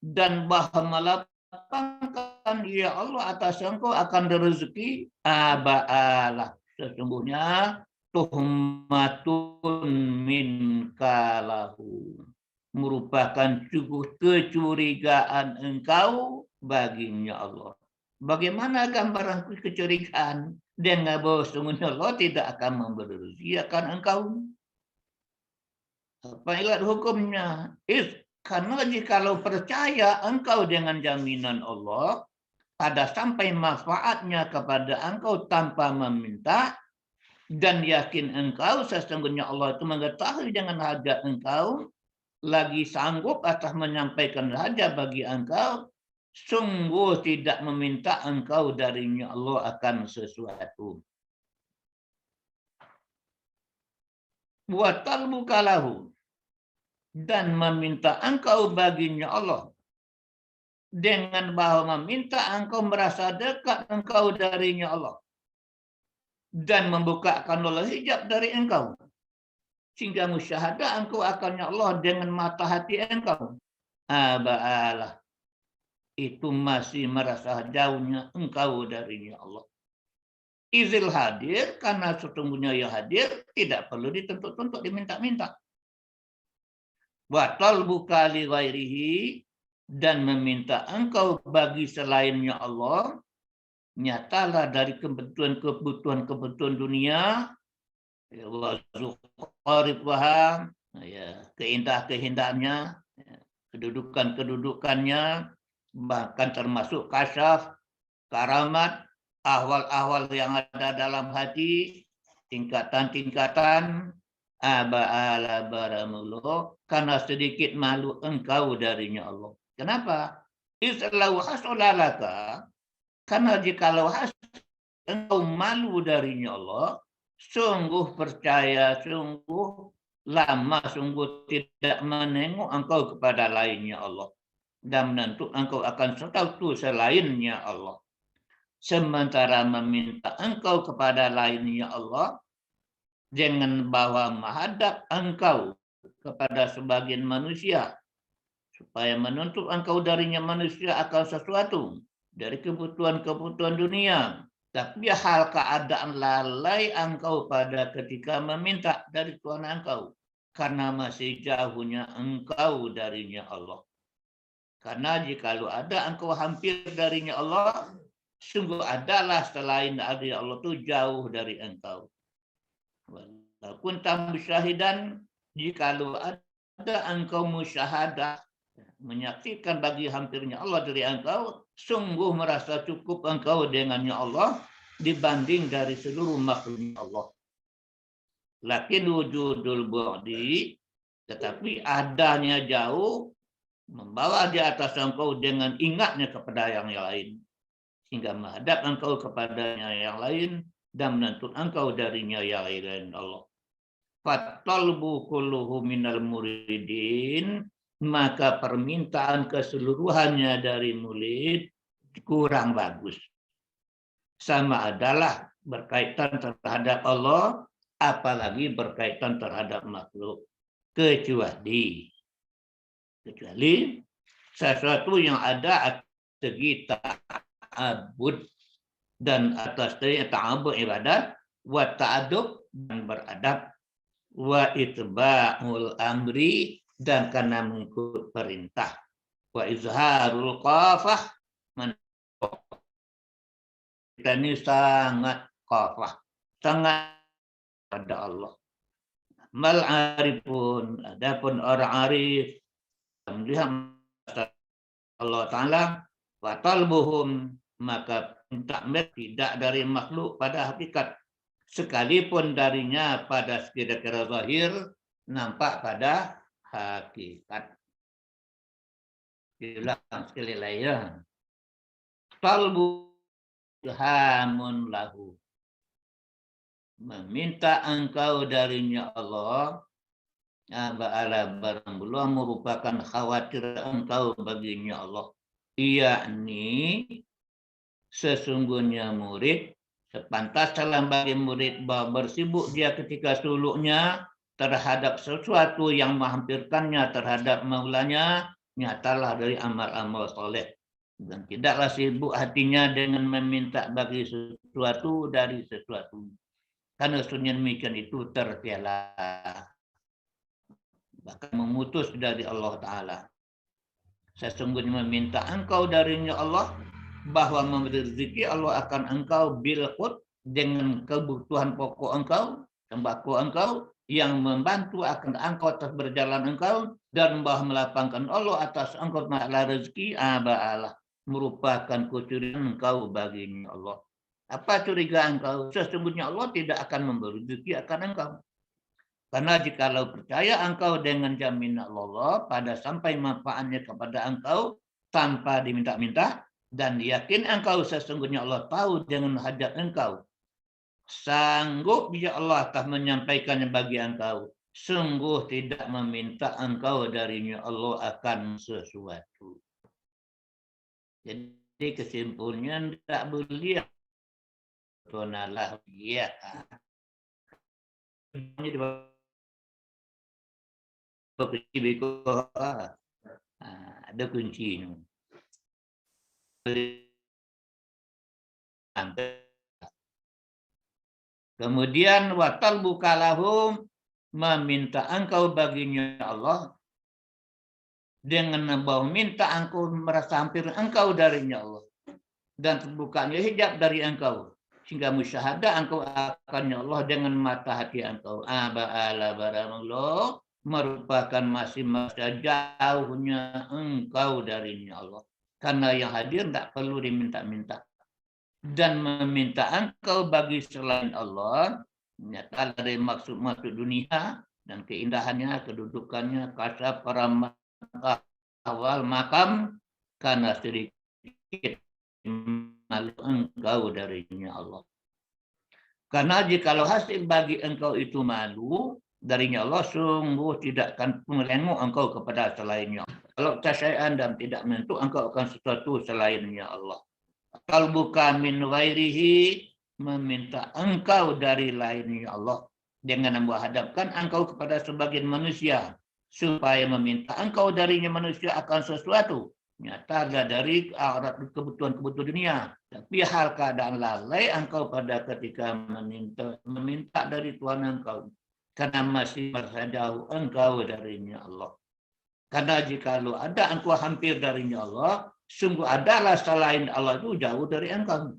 dan bahwa melapangkan, ya Allah, atas engkau akan rezeki, aba ala, sesungguhnya tuhmatun minka lahu, merupakan cukup kecurigaan engkau baginya Allah. Bagaimana gambaran kecurigaan? Dengan bahwa sesungguhnya Allah tidak akan memberi rezeki akan engkau. Apa ilat hukumnya? Is, karena jikalau percaya engkau dengan jaminan Allah, pada sampai manfaatnya kepada engkau tanpa meminta, dan yakin engkau sesungguhnya Allah itu mengetahui dengan hajat engkau, lagi sanggup atas menyampaikan hajat bagi engkau, sungguh tidak meminta engkau darinya Allah akan sesuatu. Wa talbuka lahu, dan meminta engkau baginya Allah, dengan bahwa meminta engkau merasa dekat engkau darinya Allah, dan membukakan Allah hijab dari engkau, sehingga musyahadah engkau akannya Allah dengan mata hati engkau. Aba ala, itu masih merasa jauhnya engkau darinya Allah. Izil hadir, karena sesungguhnya yang hadir tidak perlu dituntut-tuntut, diminta-minta. Wa talbuka li ghairihi, dan meminta engkau bagi selainnya Allah, nyatalah dari kebutuhan-kebutuhan-kebutuhan dunia, ya, wa zukharifaha, ya, keindah-keindahannya, ya, kedudukan-kedudukannya, bahkan termasuk kasyaf, karamat, ahwal-ahwal yang ada dalam hati, tingkatan-tingkatan, aba ala baramullah, karena sedikit malu engkau darinya Allah. Kenapa? Is lau hasala laka, karena jikalau has-, engkau malu darinya Allah, sungguh percaya, sungguh lamah, sungguh tidak menengok engkau kepada lainnya Allah, dan menentu engkau akan sesuatu selainnya Allah. Sementara meminta engkau kepada lainnya Allah, dengan bahwa menghadap engkau kepada sebagian manusia, supaya menuntut engkau darinya manusia akan sesuatu dari kebutuhan-kebutuhan dunia. Tapi hal keadaan lalai engkau pada ketika meminta dari Tuhan engkau, karena masih jauhnya engkau darinya Allah. Karena jikalau ada engkau hampir darinya Allah, sungguh adalah selain dari Allah tu jauh dari engkau. Walaupun tamu syahidan, jikalau ada engkau musyahadah, menyaksikan bagi hampirnya Allah dari engkau, sungguh merasa cukup engkau dengannya Allah dibanding dari seluruh makhluknya Allah. Lakin wujudul bu'di, tetapi adanya jauh, membawa di atas engkau dengan ingatnya kepada yang lain, sehingga menghadap engkau kepadanya yang lain dan menuntut engkau darinya yang lain Allah. Fatalbu kulluhu minal muridin, maka permintaan keseluruhannya dari murid kurang bagus. Sama adalah berkaitan terhadap Allah, apalagi berkaitan terhadap makhluk. Kecuali, kecuali sesuatu yang ada atas segi ta'abud dan atas segi ta'abud ibadat, wa ta'adub dan beradab, wa itba'ul amri dan karena mengikut perintah, wa izharul khafah, kita ini sangat khafah, sangat pada Allah. Mal arifun, adapun orang arif, melihat Allah Ta'ala, wa talbuhum, maka minta mereka tidak dari makhluk pada hakikat, sekalipun darinya pada sekira-kira zahir, nampak pada hakikat. Diulang sekali lagi, ya. Talbu ilhamun lahu. Meminta engkau darinya Allah, aba ala barang buluah merupakan khawatir engkau baginya Allah. Yakni, sesungguhnya murid, sepantaslah bagi murid bahwa bersibuk dia ketika suluknya terhadap sesuatu yang menghampirkannya terhadap maulanya, nyatalah dari amal-amal soleh. Dan tidaklah sibuk hatinya dengan meminta bagi sesuatu dari sesuatu. Karena sunyi demikian itu tercela. Bahkan memutus dari Allah Ta'ala. Sesungguhnya meminta engkau darinya Allah, bahwa memberi rezeki Allah akan engkau bil qut, dengan kebutuhan pokok engkau, sembako engkau, yang membantu akan engkau atas berjalan engkau, dan bahwa melapangkan Allah atas engkau masalah rezeki, aba ala, merupakan kecurigaan engkau baginya Allah. Apa curiga engkau? Sesungguhnya Allah tidak akan memberi rezeki akan engkau. Karena jikalau percaya engkau dengan jaminan Allah pada sampai manfaatnya kepada engkau tanpa diminta-minta, dan yakin engkau sesungguhnya Allah tahu dengan hajat engkau, sanggup ya Allah telah menyampaikannya bagi engkau, sungguh tidak meminta engkau darinya Allah akan sesuatu. Jadi kesimpulannya, ndak buliah. Tonalah, ya. Kunci beko, ah, ada kunci. Kemudian, wa talbuka lahum, meminta engkau baginya Allah, dengan bahwa minta engkau merasa hampir engkau darinya Allah, dan terbukanya hijab dari engkau, sehingga musyahadah engkau akannya Allah dengan mata hati engkau. Aba ala barang Allah merupakan masih masa jauhnya engkau darinya Allah. Karena yang hadir tidak perlu diminta-minta. Dan meminta engkau bagi selain Allah, nyata dari maksud-maksud dunia dan keindahannya, kedudukannya, kasar, para mata, awal, makam, karena sedikit malu engkau darinya Allah. Karena jikalau hasil bagi engkau itu malu darinya Allah, sungguh tidak akan melengok engkau kepada selainnya. Kalau tasyai'an dan tidak menentu engkau akan sesuatu selainnya Allah. Talbuka min ghairihi, meminta engkau dari lainnya Allah. Dengan ambo hadapkan angkau kepada sabagian manusia, supaya maminta angkau darinya manusia akan sasuatu, nyata adalah dari, ah, kebutuhan-kebutuhan dunia. Tapi hal keadaan lalai angkau pada ketika maminta, maminta dari Tuhan angkau, karena masih merasa jauh angkau darinya Allah. Karena jikalau ada angkau hampir darinya Allah, sungguh adalah selain Allah itu jauh dari angkau.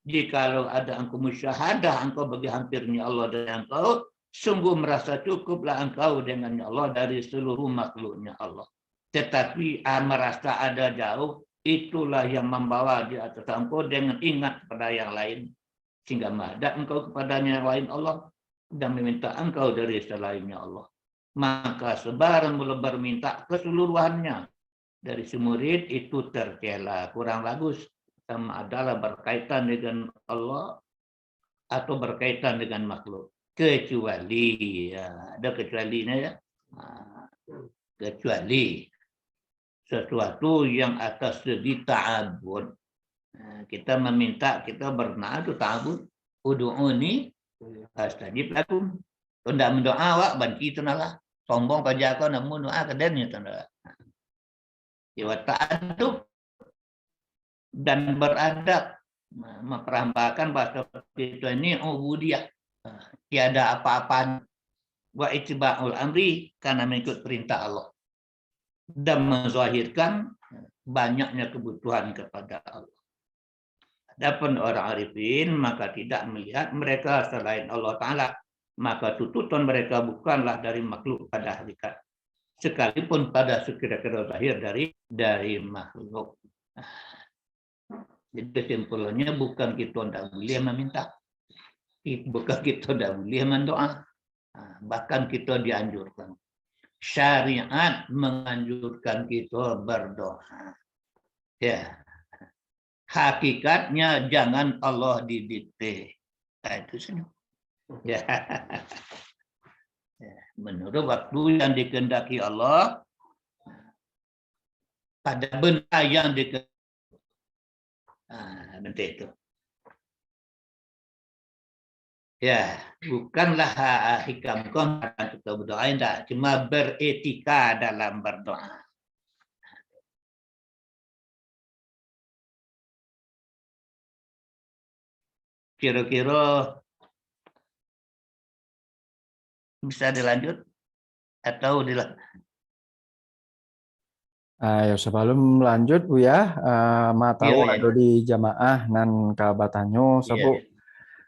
Jikalau ada angkau musyahadah angkau bagi hampirnya Allah dari angkau, sungguh merasa cukuplah angkau dengannya Allah dari seluruh makhluknya Allah. Tetapi, ah, merasa ada jauh, itulah yang membawa di atas angkau dengan ingat kepada yang lain, sehingga menghadap engkau kepadanya yang lain Allah, dan meminta engkau dari selainnya Allah. Maka sebarang mula berminta keseluruhannya dari si murid itu tercela, kurang bagus, sama adalah berkaitan dengan Allah atau berkaitan dengan makhluk. Kecuali, ya, ada kecualinya, ya. Nah, kecuali sesuatu yang atas segi ta'abud. Nah, kita meminta, kita berdoa tu ta'abud. "Ud'uni astajib lakum." Kau ndak mendoa, awak banci tu nah lah. Sombong paja kau, nak mendoa ka den, gitu nah. Jiwa ta'adub dan beradab, memperhambakan bahasa kita ini ubudiyah. Tiada apa-apa. Wa itba'ul amri, karena mengikut perintah Allah. Dan menzahirkan banyaknya kebutuhan kepada Allah. Adapun orang arifin, maka tidak melihat mereka selain Allah Ta'ala. Maka tuntutan mereka bukanlah dari makhluk pada hakikat. Sekalipun pada sekira-kira zahir dari, dari makhluk. Jadi kesimpulannya, bukan kita ndak boleh meminta. Bukan kita ndak boleh mendoa. Bahkan kita dianjurkan. Syariat menganjurkan kita berdoa. Ya. Hakikatnya jangan Allah didikte. Nah, itu saja. Ya. Ya, menurut waktu yang dikehendaki Allah, pada benda yang dike-, ah, benda itu. Ya, bukanlah, ah, hikam kau kita berdoa, indak. Cuma beretika dalam berdoa. Kiro-kiro bisa dilanjut atau dila-, Ah, yo, sabalum lanjut, Buya, ah, ma tau ado di jamaah nan ka batanyo, sabuk,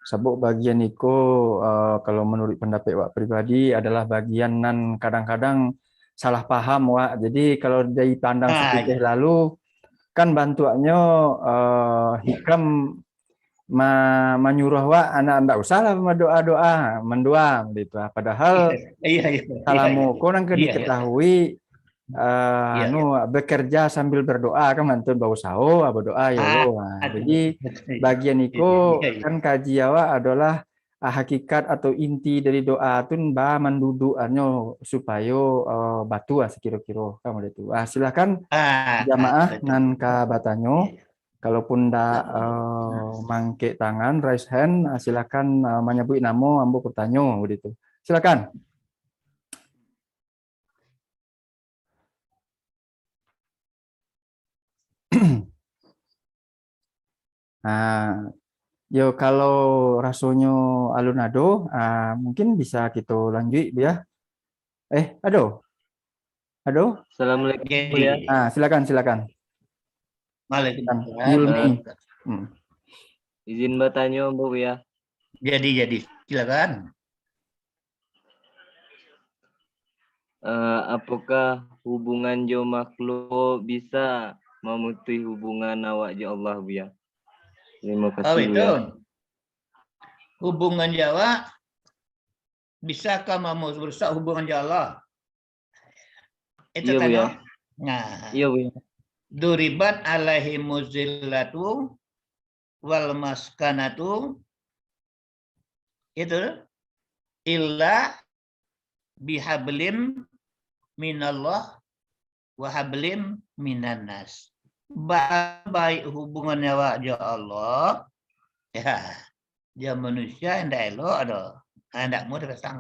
sabuk bagian iko, ah, kalau manuruik pandapek wak pribadi adalah bagian nan kadang-kadang salah paham, Wak. Jadi, kalau dipandang sapitih lalu, kan bantuaknyo, eh, hikam ma-, manyuruah wak, anak ndak usahlah badoa-doa, mandoa, gitu. Padahal salamo ko nan ka diketahui, eh, anu, bekerja sambil berdoa, kan mantun bausaho, badoa, yo lo. Ah, jadi, bagian iko kan kaji awak adalah, ah, hakikat atau inti dari doa tu ba manduduaknyo supayo, eh, batua sakiro-kiro, kan model tu. Ah, silakan jamaah nan ka batanyo. Kalaupun ndak, eh, mangkek tangan, raise hand, ah, silakan, eh, manyabuik namo, ambo batanyo, begitu. Silakan. Ah, yo, kalau rasonyo alun ado, ah, mungkin bisa kito lanjuik, Buya. Eh, ado? Ado? Assalamualaikum, Buya. Ah, silakan, silakan. Waalaikumsalam. Yulmi. Hmm. Izin batanyo, Buya. Jadi, jadi. Silakan. Eh, apakah hubungan jo makhluk bisa mamutuih hubungan awak jo Allah, Buya? Terima kasih, Buya. Hubungan jo awak bisakah mamu-, merusak hubungan jo Allah? Itu tanyo. Nah. Iyo, Buya. Duribat alaihimuz zillatu wal maskanatu, itu, illa bihablim minallah wa hablim minannas. Ba-, baik hubungan awak jo Allah, ya, jo manusia indak elok doh. Ha, ndak amuah dipasang.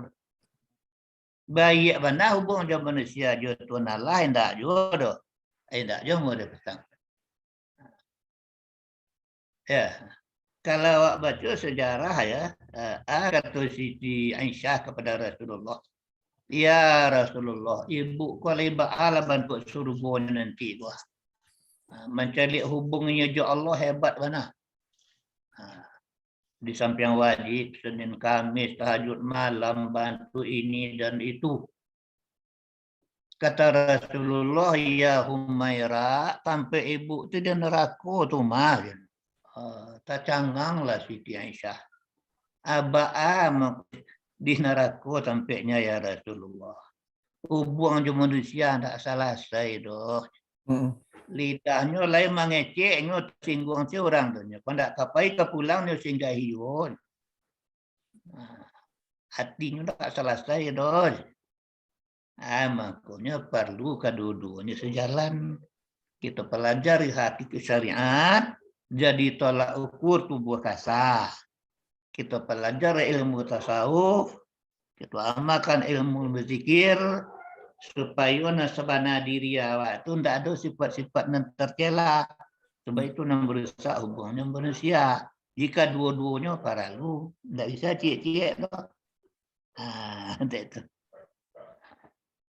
Baiak bana hubuang jo manusia jo Tuhan Allah, indak juo doh. Indak juo amuah dipasang. Ya. Kalau awak baca sejarah ya, eh, a kato Siti Aisyah kepada Rasulullah, "Ya Rasulullah, ibu ko lai baa lah bantuak surugonyo nanti ko. Ha, mancaliak hubuangnyo jo Allah hebat bana. Ha, di sampiang wajib, Senin Kamis, tahajud malam, bantu ini dan itu." Kata Rasulullah, "Ya Humaira, tampek ibu tu di narako tu mah." Ah, tacangang lah Siti Aisyah. "A baa mangko di narako tampeknyo, ya Rasulullah? Hubuang jo manusia ndak salasai doh. Mm-mm. Lidahnyo lai mangecek, nyo singguang se urang tu nyo. Kok ndak ka pai ka pulang nyo singgahi juo. Nah, atinyo ndak salasai doh." Ah, mangkonyo parlu kaduo-duonyo sajalan. Kito palajari hakikat syariat, jadi tolak ukur tubuah kasa. Kito palajari ilmu tasawuf, kito amalkan ilmu berzikir, supayo nan sabana diri awak tu ndak ado sifat-sifat nan tercela. Sebab itu nan merusak hubungan dengan manusia. Jika duo-duonyo paralu, ndak bisa ciek-ciek doh. Ah, ndak itu.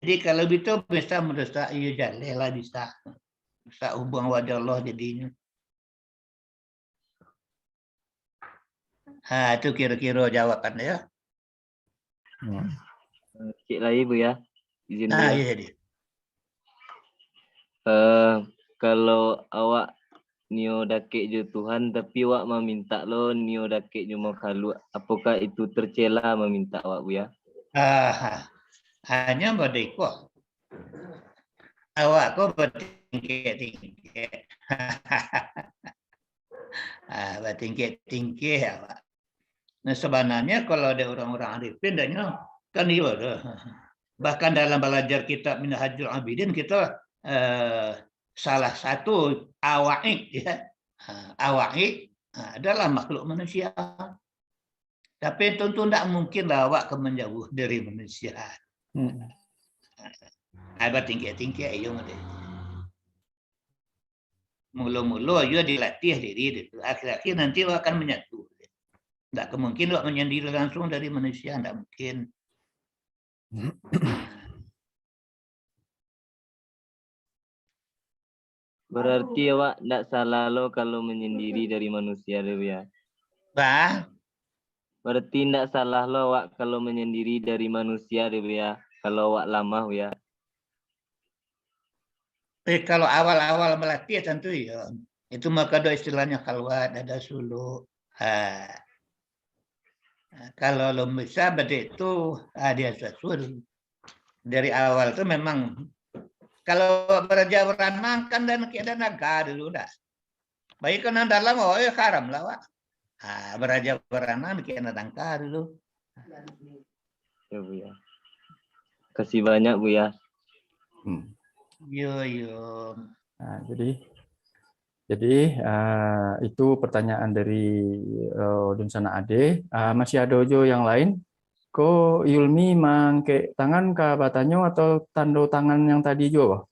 Jadi kalau gitu bisa merusak, iyo jaleh lah bisa. Rusak hubungan awak jo Allah jadinyo. Ha, itu kiro-kiro jawaban dia. Hmm. Cik lai, Buya. Izin, Nah, Buya. Iya, iya. Eh, kalau awak nio dakek jo Tuhan, tapi awak mamintak lo nio dakek jo makhluk, apokah itu tercela mamintak awak, Buya? Ah, hanyo badiko. Awak ko batingkek-tingkek. Ah, batingkek-tingkek awak. Nah, sabananyo kalau dek urang-urang arifin, daknyo kan iyo tu. Bahkan dalam balajar kitab Minhajul Abidin, kito, eh, salah satu awaik, ya. Ah, awaik, ah, adalah makhluk manusia. Tapi tentu ndak mungkin lah awak ka manjauah dari manusia. Hmm. Ah, batingkek-tingkek iyo model. Mulo-mulo iyo dilatih diri tu. Akhir-akhir nanti awak akan manyatu. Ndak ka mungkin awak manyandiri langsung dari manusia, ndak mungkin. Berarti awak ndak salah lo kalau manyandiri dari manusia tu, Buya? Bah? Berarti ndak salah lo awak kalau manyandiri dari manusia tu, Buya? Kalau awak lamah, Buya? Eh, kalau awal-awal malatih, tantu iyo. Itu mako ado istilahnyo khalwat, ado suluk. Ha. Kalau alun bisa baitu, ha, dia susun. Dari awal tu memang, kalau baraja baranang kan dan kek dan naga dulu dah. Bagi ka nan dalam, oh, eh, haram lah, Wak. Ha, baraja baranang kek nan tangka dulu. Ya, Buya. Kasih banyak, Buya. Hmm. Yo, yo. Nah, jadi, jadi, ah, itu pertanyaan dari, eh, Dunsanak Ade. Ah, masih ado jo yang lain? Ko Yulmi mangkek tangan ka batanyo atau tando tangan yang tadi juo?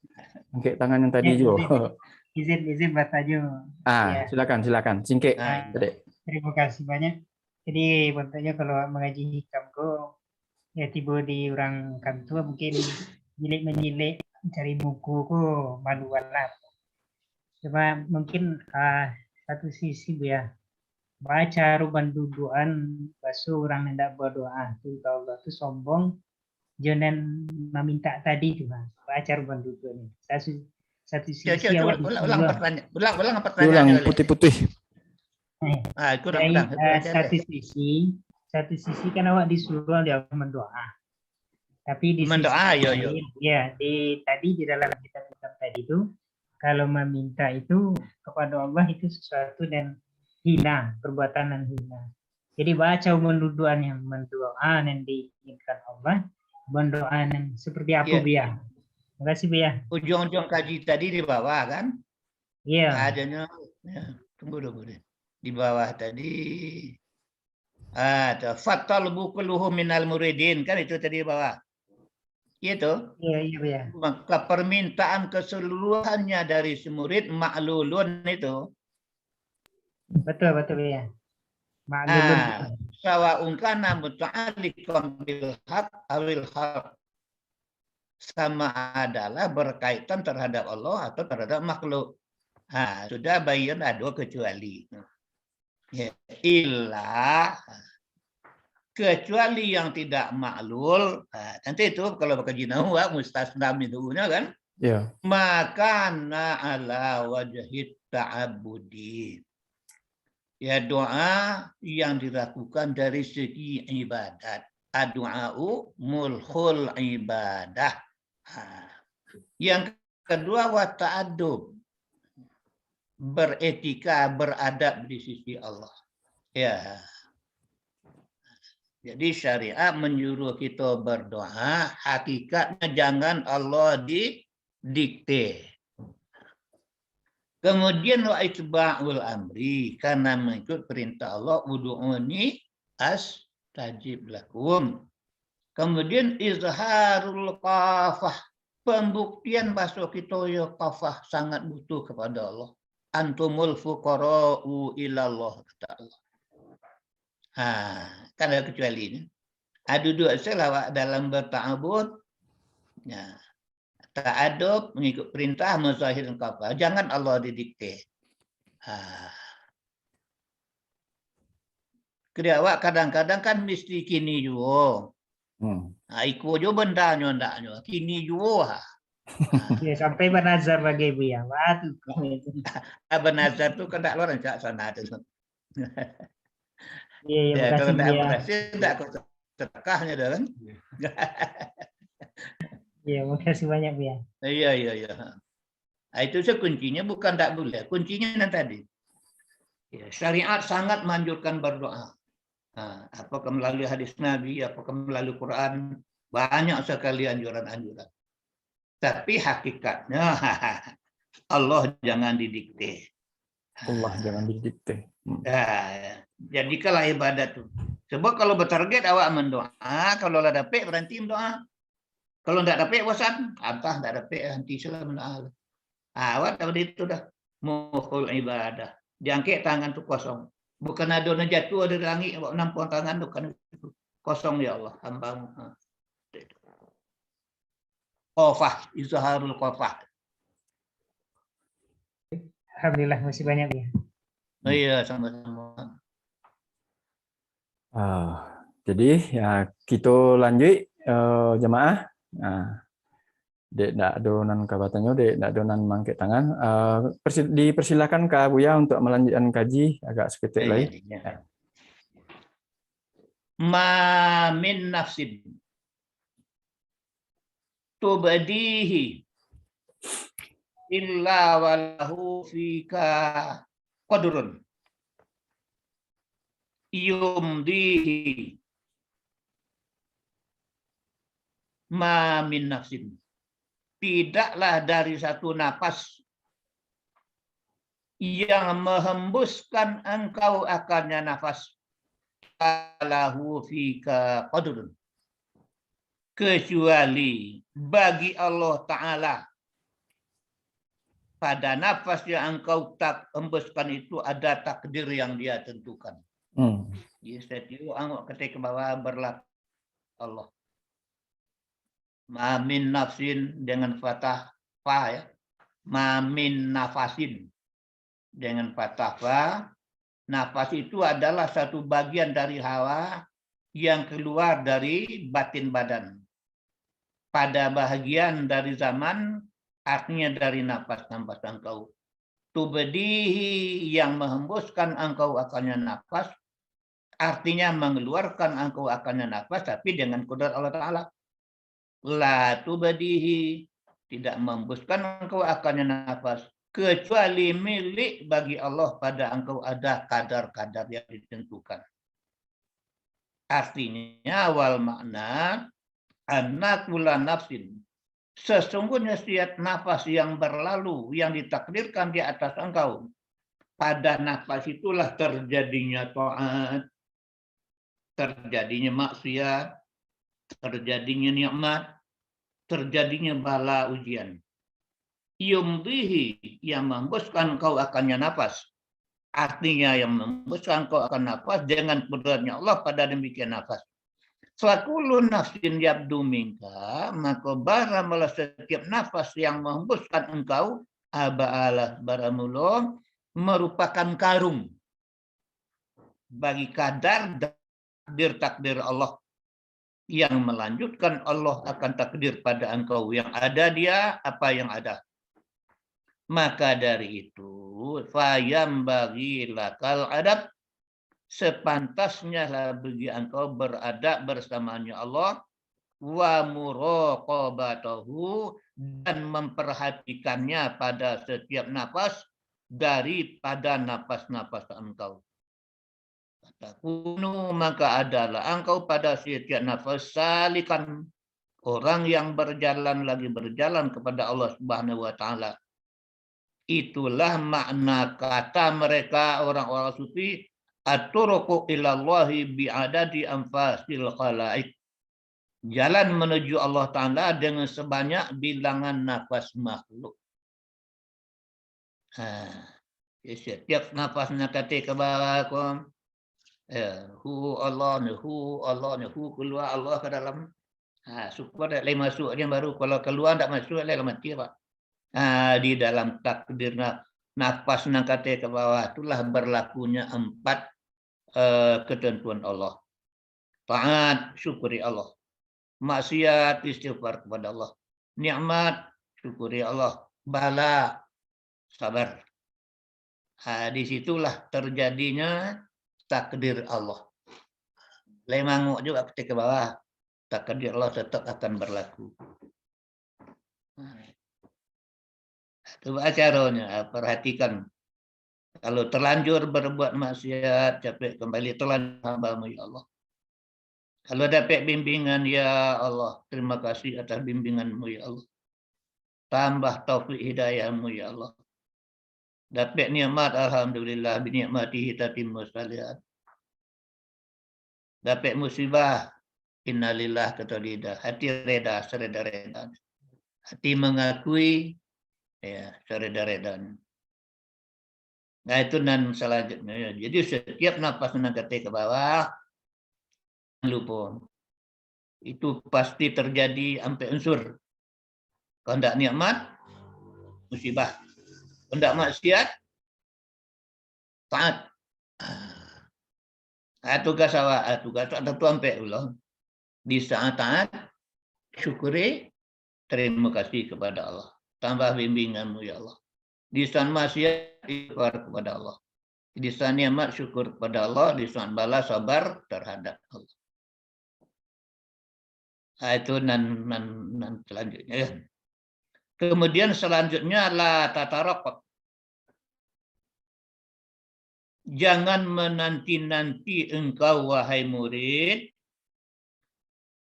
Mangkek tangan yang tadi Eh, juo. izin, izin, izin batanyo. Ah, Ya. silakan, silakan. Singkek, Ah, Dek. Terima kasih banyak. Jadi, bantuaknyo kalau mangaji hikam ko, ya, tibo di urang kantua, mungkin nyilik-manyilik cari muko ko malu bana. Cuma mungkin, ah, satu sisi, Buya, baa caro bandudukan baso urang nan indak badoa tu ka Allah tu sombong, jo nan mamintak tadi tu, ha, baa caro bandudukan ni. Satu, satu Cuba, sisi cuba, cuba awak ulang, ulang disuruh pertanyaan. Ulang, ulang pertanyaan Ulang dulu. putih-putih. Eh, Ah, kurang, dari, kurang. Itu eh, aja satu deh. sisi, satu sisi kan awak disuruh dia mendoa. Tapi di sisi Mendoa, yo, yo. lain, ya, di, tadi di dalam kitab-kitab tadi tu, kalau meminta itu kepada Allah itu sesuatu dan hina, perbuatan yang hina. Jadi, baa caro bandudukan yang mendoa yang diinginkan Allah, bandoa yang seperti apa, Iya. Buya? Terima kasih, Buya. Ujung-ujung kaji tadi di bawah, kan? Iya. Adanya, ya, tunggu dulu, deh. Di bawah tadi. Ah, tu. "Fatalbu kulluhu minal muridin." Kan itu tadi bawah. Iya tu. Iya, iya, Buya. Maka permintaan keseluruhannya dari si murid maklulun itu. Betul, betul, Buya. Maklulun. Ah, sawaun kana muta'alliqan bil haq awil khalq. Sama adalah berkaitan terhadap Allah atau terhadap makhluk. Ha, sudah, bayan ado kecuali. Ya, illa, kecuali yang tidak maklul, ha, nanti itu kalau bakaji nahu, mustasna minhu-nya kan? Ya. Maka na ala wajhit ta'abbudi. Ya, doa yang dilakukan dari segi ibadat. Addu'a'u mulkhul ibadah. Ha. Yang kedua, wa ta'adub. Beretika, beradab di sisi Allah. Ya. Jadi syariat menyuruh kita berdoa, hakikatnya jangan Allah didikte. Kemudian wa itba'ul amri, karena mengikut perintah Allah, "Ud'uni astajib lakum." Kemudian izharul kafah, pembuktian baso kito yo kafah sangat butuh kepada Allah. "Antumul fuqara'u ilallah," kata Allah. Ha, kan ada kecuali ni. Ha, duduk salah awak dalam berta'abud. Ya. Ta'adub, mengikut perintah, muzahirkan kafah. Jangan Allah didikte. Ha. Kiri awak kadang-kadang kan mesti kini juo. Hmm. Ha, iko jo bendanyo ndaknyo, kini juo ha. Ya, sampai banazar bagai Buya. Wah, tu. Ah, banazar tu kan ndak lo rancak sana tu. Iya, iya, ya, makasih, kalau ndak Buya. Berhasil, ndak kau sedekahnyo dah kan. Iya, makasih banyak, Buya. Iya, iya, iya. Ha. Ah, itu saja kuncinya, bukan ndak boleh. Kuncinya yang tadi. Ya, syariat sangat menganjurkan berdoa. Ha, apakah melalui hadis Nabi, apakah melalui Quran, banyak sekali anjuran-anjuran. Tapi hakikatnya, Allah jangan didikte. Allah jangan didikte. Hmm. Ya, ya. Jadikanlah ibadat tu. Sebab kalau bertarget awak mendoa, kalau lah dapek, berhenti mendoa. Kalau ndak dapek, bosan. Antah ndak dapek, henti salah mendoa. Ah, awak tak boleh itu dah. Mukhul ibadah. Diangkek tangan tu kosong. Bukan ado nan jatuah dari langik, awak nampuang tangan tu, kan itu. Kosong, ya Allah, hamba-Mu. Ha. Kofah, izharul kofah. Alhamdulillah, makasih banyak, Buya. Oh iya, sama-sama. Ah, jadi, ya, kito lanjuik, eh, jamaah. Ah, dek ndak ado nan ka batanyo, dek ndak ado nan maangkek tangan. Ah, persi-, dipersilakan ka Buya untuk melanjutkan kaji agak saketek lai. Iya, iya. Ya. Ma min nafsin tubdihi illa walahu fika qadrun yumdihi ma min nafsin. Tidaklah dari satu nafas yang menghembuskan engkau akannya nafas, lahu fika qadrun, kecuali bagi Allah Ta'ala pada nafas yang engkau tak hembuskan itu ada takdir yang Dia tentukan. Hmm. Jadi, setiap angok ketek ke bawah berlaku Allah. Ma min nafsin dengan fathah fa, ya. Ma min nafasin dengan fathah fa. Nafas itu adalah satu bagian dari hawa yang keluar dari batin badan. Pada bahagian dari zaman, artinya dari nafas-nafas engkau. Tubdihi, yang menghembuskan engkau akannya nafas, artinya mengeluarkan engkau akannya nafas, tapi dengan kudrat Allah Ta'ala. La tubdihi, tidak menghembuskan engkau akannya nafas, kecuali milik bagi Allah pada engkau ada kadar-kadar yang ditentukan. Artinya, wal makna, anna kulla nafsin, sesungguhnya setiap nafas yang berlalu, yang ditakdirkan di atas engkau, pada nafas itulah terjadinya taat. terjadinya maksiat, terjadinya nikmat, terjadinya bala ujian. Yumdihi, yang menghembuskan engkau akannya nafas. Artinya, yang menghembuskan engkau akan nafas dengan kudratnya Allah pada demikian nafas. Fakullu nafsin yabdu minka, maka baramulah setiap nafas yang menghembuskan engkau, aba'alah baramulo, merupakan karung bagi kadar takdir-takdir Allah, yang melanjutkan Allah akan takdir pada engkau, yang ada Dia, apa yang ada. Maka dari itu, fayambaghi lakal adab, sepantasnya lah bagi engkau beradab bersamanya Allah, wa muraqabatahu, dan memperhatikannya pada setiap nafas daripada nafas-nafas engkau. Fatakunu, maka adalah engkau pada setiap nafas salikan, orang yang berjalan lagi berjalan kepada Allah Subhanahu wa Ta'ala. Itulah makna kata mereka orang-orang sufi, "At-turuqu ilallahi bi'adadi anfasil khalaik." Jalan menuju Allah Ta'ala dengan sebanyak bilangan nafas makhluk. Ha. Jadi, setiap nafas nan katai ka bawah ko, eh, hu Allah ni, hu Allah ni, hu kalua Allah ka dalam. Ha, syukur dek lai masuak, jan baru kalau kalua ndak masuak, lai lah mati, Pak. Ha, di dalam takdir na-, nafas nan katai ka bawah tu lah berlakunya empat, eh, ketentuan Allah. Taat, syukuri Allah. Maksiat, istighfar kepada Allah. Nikmat, syukuri Allah. Bala, sabar. Ha, di situlah terjadinya takdir Allah. Lai mangok juo katai ka bawah, takdir Allah tetap akan berlaku. Ha. Tu baa caronyo, ha, perhatikan. Kalau terlanjur berbuat maksiat, capek kembali, terlanjur hamba-Mu, ya Allah. Kalau dapek bimbingan, ya Allah, terima kasih atas bimbingan-Mu, ya Allah. Tambah taufik hidayah-Mu, ya Allah. Dapek nikmat, alhamdulillah, binikmatihi tatimmu shalihat. Dapek musibah, innalillah, kato lidah. Hati reda, sereda-reda. Hati mengakui, ya, sereda-reda. Nah, itu nan selanjutnya, ya. Jadi, setiap nafas nan katai ka bawah, jangan lupo. Itu pasti terjadi ampek unsur. Kandak nikmat, musibah. Kandak maksiat, taat. Ah, tugas awak, ah, tugas awak tantu ampek pulo. Di saat taat, syukuri, terima kasih kepada Allah. Tambah bimbingan-Mu, ya Allah. Di saat maksiat, istighfar kepada Allah. Di saat nikmat, syukur kepada Allah. Di saat bala, sabar terhadap Allah. Ha, itu nan, nan, nan selanjutnya, ya. Kemudian selanjutnya, la tataraqab. Jangan menanti-nanti engkau, wahai murid,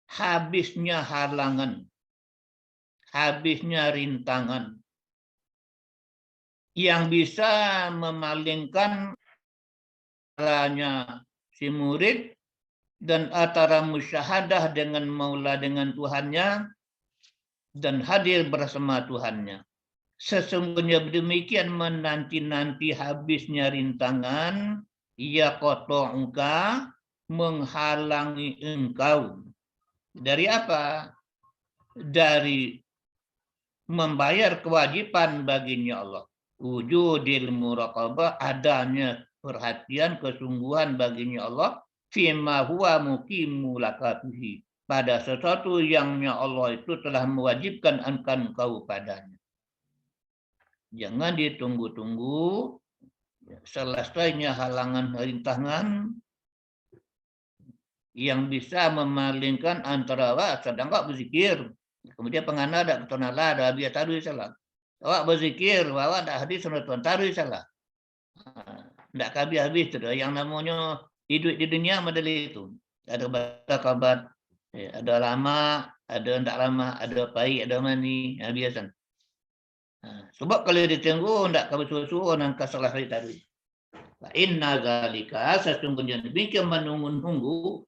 habisnya halangan, habisnya rintangan yang bisa memalingkan antaranya si murid dan antara musyahadah dengan Maula, dengan Tuhannya, dan hadir bersama Tuhannya. Sesungguhnya demikian menanti-nanti habisnya rintangan, yaqta'uka, menghalangi engkau. Dari apa? Dari membayar kewajiban baginya Allah. Wujudil muraqabah, adanya perhatian kesungguhan baginya Allah, fima huwa muqimu laka fihi, pada sesuatu yang Allah itu telah mewajibkan akan engkau padanya. Jangan ditunggu-tunggu, ya, selesainya halangan rintangan yang bisa memalingkan antara awak sadang awak berzikir, kemudian pangana dak ketonala, dak habis taruih salah. Awak berzikir, awak dak habis sunatuan, taruih salah. Ha, ndak habis-habis tu doh. Yang namonyo iduik di dunia model itu. Ado batakabat, eh, ado lamak, ado ndak lamak, ado paik, ado manih, ha, biaso. Ha, sabab kalau ditunggu, ndak ka basuo-suo, nan ka salah hari tadi. Fa inna zalika, sasungguhnyo demikian manunggu-nunggu.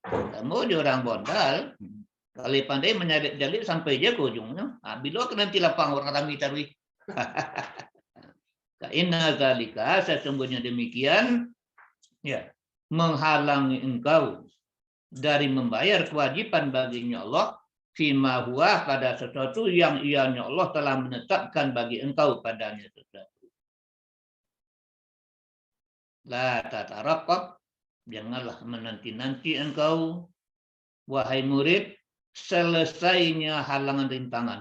Samo jo urang bondal, kalau pandai manjalip-jalip sampai je ka ujungnyo. Ha, bilo ka nanti lapang urang rami taruih. Fa inna zalika, sasungguhnyo demikian, ya, menghalangi engkau dari membayar kewajiban baginya Allah, fima huwa, pada sesuatu yang ianya Allah telah menetapkan bagi engkau padanya sesuatu. La tataraqqab, janganlah menanti-nanti engkau, wahai murid, selesainya halangan rintangan.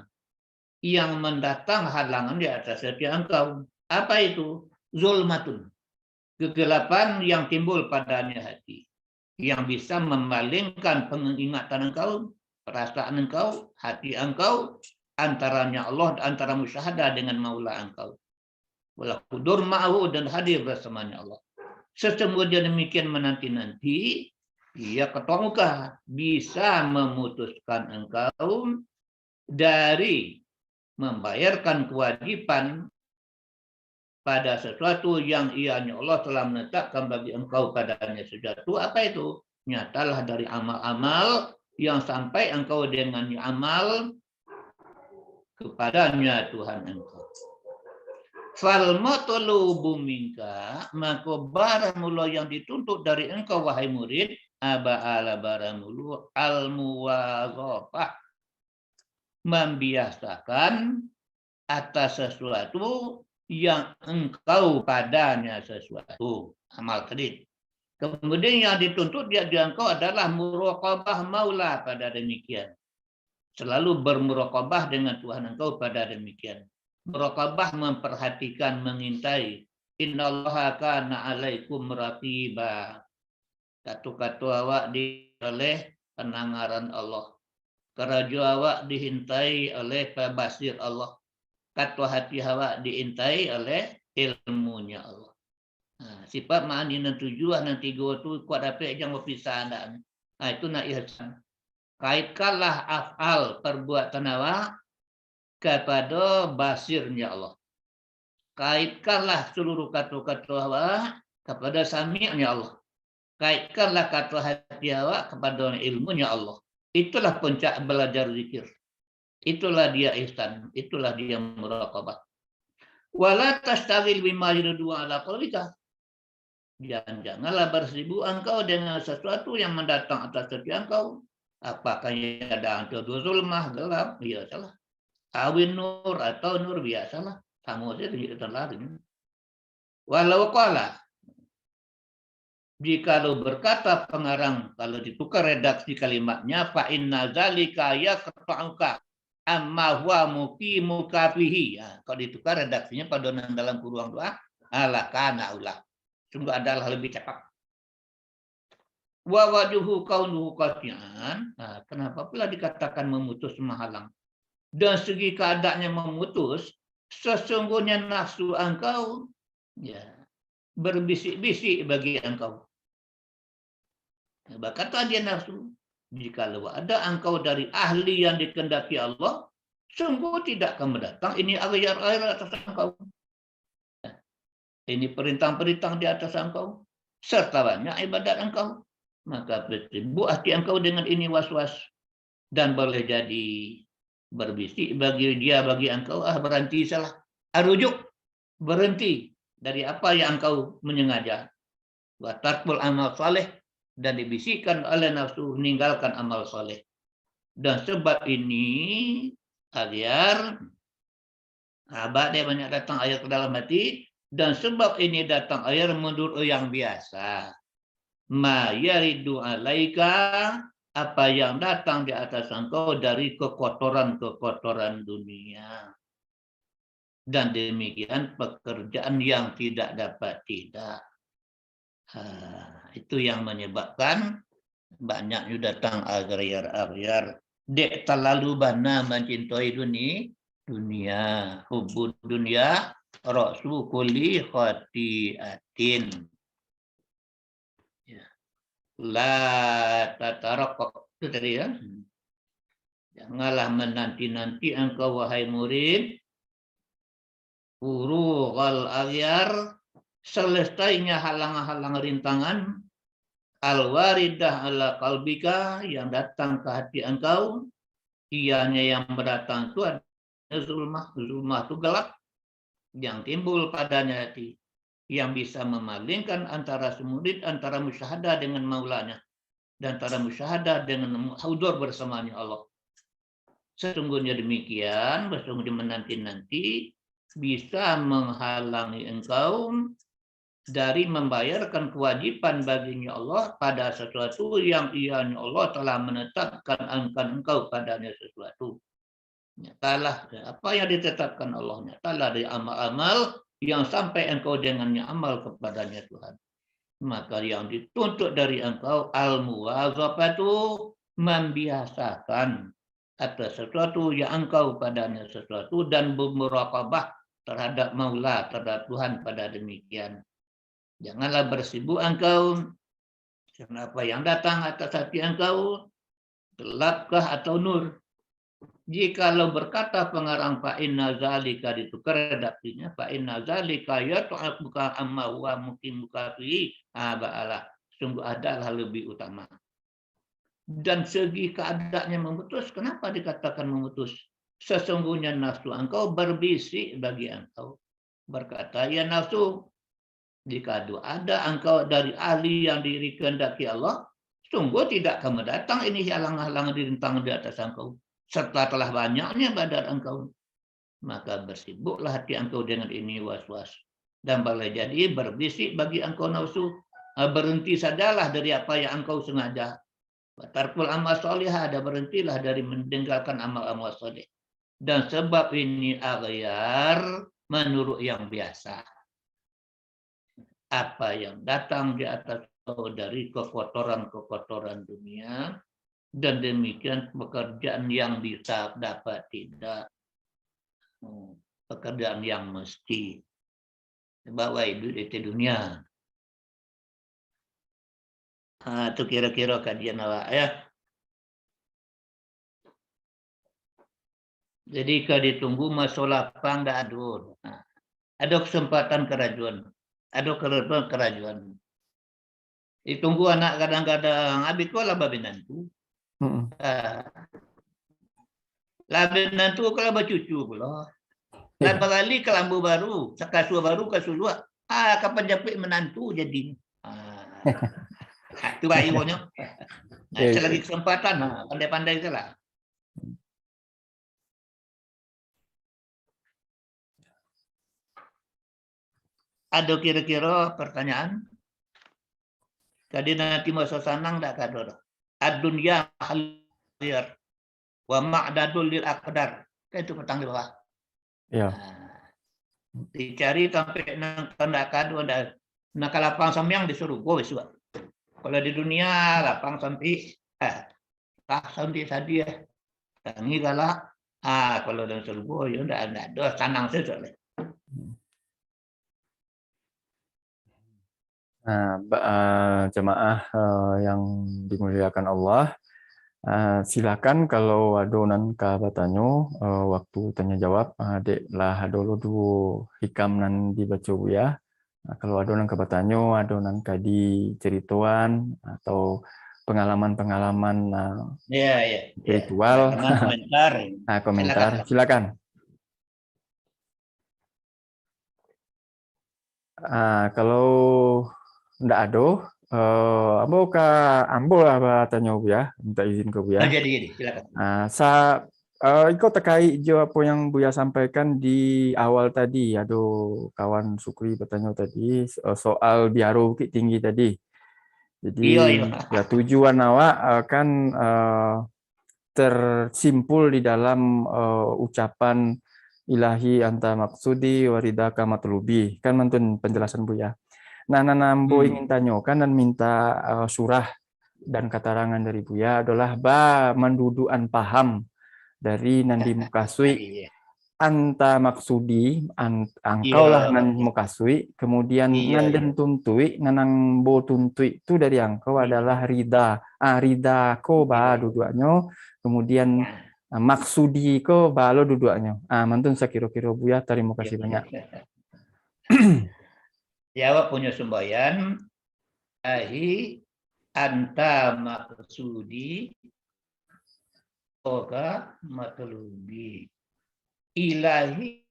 Yang mendatang halangan di atas hati engkau. Apa itu? Zulmatun. Kegelapan yang timbul padanya hati, yang bisa memalingkan pengingatan engkau, perasaan engkau, hati engkau, antaranya Allah, antara musyahadah dengan Maula engkau. Wal hudur ma'ahu, dan hadir bersamanya Allah. Sesungguhnya demikian menanti-nanti, ia ketemuka bisa memutuskan engkau dari membayarkan kewajiban pada sesuatu yang ianya Allah telah menetapkan bagi engkau padanya sesuatu. Apa itu? Nyatalah dari amal-amal yang sampai engkau dengannya amal kepadanya Tuhan engkau. Fal matlubu minka, maka baramulo yang dituntut dari engkau, wahai murid, aba ala baramulo al muwazafah, membiasakan atas sesuatu yang engkau padanya sesuatu. Amal tadi. Kemudian yang dituntut dia, dia engkau adalah muraqabah maula pada demikian. Selalu bermuraqabah dengan Tuhan engkau pada demikian. Muraqabah memperhatikan, mengintai. Innallaha kana alaikum raqiba. Kato-kato awak di oleh pandangaran Allah. Karajo awak diintai oleh pabasir Allah. Kato hati awak diintai oleh ilmunya Allah. Nah, sifat ma'ani nan tujuah, nan tigo tu, kuat dapek jan bapisah andak. Nah, itu nak ihsan. Kaitkanlah af'al, perbuatan awak, kapado basirnya Allah. Kaitkanlah saluruh kato-kato awak kapado sami'nya Allah. Kaitkanlah kato hati awak kapado ilmunya Allah. Itulah puncak balajar zikir. Itulah dia ihsan, itulah dia muraqabah. Wala tasytaghil bima yaridu ala qalbika. Dan janganlah bersibuk engkau dengan sesuatu yang mendatang atas hati engkau. Apakah yang datang itu zulmah, gelap? Biasalah. Awin nur atau nur, biasalah. Samo saja tunjuk datang lagi. Walau qala, jikalau berkata pengarang, kalau ditukar redaksi kalimatnya, fa inna zalika yaqta'uka amma huwa muqimuka fihi. Ya, kalau ditukar redaksinya pado nan dalam kuruang tu, ah, lakana aula. Sungguh adalah lebih cakap. Wa wajhu kaunuhu qati'an. Nah, kenapa pula dikatakan memutus, menghalang? Dan segi keadaannya memutus, sesungguhnya nafsu engkau, ya, berbisik-bisik bagi engkau. Berkata dia nafsu, jikalau ada engkau dari ahli yang dikehendaki Allah, sungguh tidak akan mendatang ini aghyar-aghyar atas engkau. Ini perintang-perintang di atas engkau, serta banyak ibadat engkau. Maka bersibuk hati engkau dengan ini was-was. Dan boleh jadi berbisik bagi dia, bagi engkau, ah, berhenti salah. Arujuk, berhenti dari apa yang engkau menyengaja. Wa tarkul amal saleh, dan dibisikkan oleh nafsu, meninggalkan amal saleh. Dan sebab ini, aghyar, abak dia banyak datang aghyar ke dalam hati, dan sebab ini datang aghyar menurut yang biasa. Ma yaridu alaika, apa yang datang di atas engkau dari kekotoran-kekotoran dunia. Dan demikian pekerjaan yang tidak dapat tidak. Ha, itu yang menyebabkan banyaknya datang aghyar-aghyar. Dek talalu bana mancintai duni-, dunia. Hubbu dunia ra'su kulli khati'atin. Ya. La tataraqqab. Itu tadi, ya. Janganlah menanti-nanti engkau, wahai murid, furughal aghyar, selesainya halang-halang rintangan, al-waridah ala qalbika, yang datang ke hati engkau, ianya yang mendatang itu adalah zulmah, zulmah itu gelap yang timbul padanya hati, yang bisa memalingkan antara si murid, antara musyahadah dengan maulanya, dan antara musyahadah dengan hudhur bersamanya Allah. Sesungguhnya demikian, sesungguhnya menanti-nanti bisa menghalangi engkau dari membayarkan kewajiban baginya Allah pada sesuatu yang ianya Allah telah menetapkan akan engkau padanya sesuatu. Nyatalah apa yang ditetapkan Allah, nyatalah dari amal-amal yang sampai engkau dengannya amal kepadanya Tuhan. Maka yang dituntut dari engkau al-muwazafatu, membiasakan atas sesuatu yang engkau padanya sesuatu dan bermuraqabah terhadap Maula, terhadap Tuhan pada demikian. Janganlah bersibuk engkau, karena apa yang datang atas hati engkau, gelapkah atau nur. Jikalau berkata pengarang fa inna zalika ditukar redaksinya, fa inna zalika yat'abuka amma huwa muqimuka fihi, ah, baalah, sungguh adalah lebih utama. Dan segi keadaannya memutus, kenapa dikatakan memutus? Sesungguhnya nafsu engkau berbisik bagi engkau. Berkata, "Ya nafsu, jika ado ada engkau dari ahli yang dikehendaki Allah, sungguh tidak akan mendatang ini halang-halang rintangan di atas engkau, serta telah banyaknya badan engkau." Maka bersibuklah hati engkau dengan ini was-was. Dan boleh jadi berbisik bagi engkau nafsu, ah, berhenti sajalah dari apa yang engkau sengaja. Tarkul amal sholihah, dan berhentilah dari meninggalkan amal-amal sholih. Dan sebab ini aghyar menurut yang biasa. Apa yang datang di atas kau dari kekotoran-kekotoran dunia, dan demikian pekerjaan yang bisa dapat tidak, hmm, pekerjaan yang mesti. Sebab wai duit di dunia. Ha, tu kiro-kiro kajian awak, ya. Jadi, ka ditunggu maso lapang dak ado. Ha. Ado kesempatan karajuan, ado karajuan, karajuan. Ditunggu anak kadang-kadang, abih ko lah babinantu. Mm-mm. Ha. Lah babinantu ko lah bacucu pulo. Lah barali kalambu baru, sakasua baru, kasuluak. Ah, ka panjapuik manantu jadi. Ah. Ah, tu bahayo nyo. Nah, selagi kesempatan, ah, pandai-pandai sajolah. Ado kiro-kiro pertanyaan? Jadi nanti maso sanang dak kado doh. Ad-dunya mahal khair wa ma'dadul lil aqdar. Kan itu patang di bawah. Ya. Nah, dicari sampai nang kandak kado, ndak, nang ka lapang sambiang di surugo isuak. Kalau di dunia lapang sampai, ah, lah sampai sadiah, tangi galak. Ah, kalau dalam surugo, yo ndak, ndak ado, sanang sajo lah. Nah, ba-, ah, jamaah, ah, yang dimuliakan Allah, ah, silakan kalau ado nan ka batanyo, ah, waktu tanya jawab, ah, dek lah ado lo duo hikam nan dibaco Buya. Ah, kalau ado nan ka batanyo, ado nan ka dicaritoan, atau pengalaman-pengalaman, ah, Ya, ya, ya. spiritual. Pengalaman, komentar. Ah, komentar. Silakan. Silakan. Ah, kalau ndak ado, eh, ambo ka, ambo lah batanyo, Buya, minta izin ka Buya. Ah, jadi, jadi, silakan. Ah, sa-, eh, iko terkait jo apo yang Buya sampaikan di awal tadi, ado kawan Sukri batanyo tadi, eh, soal biaro Bukittinggi tadi. Jadi, Iyo, iyo. ya, tujuan awak, eh, kan, eh, tersimpul di dalam, eh, ucapan Ilahi anta maksudi wa ridaka matlubi. Kan mantun penjelasan Buya. Nah, nan ambo Hmm. ingin tanyokan dan minta, eh, surah dan katarangan dari Buya adolah ba mandudukan paham dari nan dimukasuik Iya. anta maksudi, an-, angkau Iya, lah nan iya. mukasuik, kemudian Iya, nan iya. den tuntuik, nan ambo tuntuik tu dari angkau Iya. adalah rida. Ah, rida ko Iya. ba duduaknyo, kemudian, Nah. ah, maksudi ko ba lo duduaknyo. Ah, mantun sakiro-kiro Buya, tarimo kasih Iya. banyak. Jawab punyo sumbayan, "Ilahi anta maksudi, oka matlubi." Ilahi,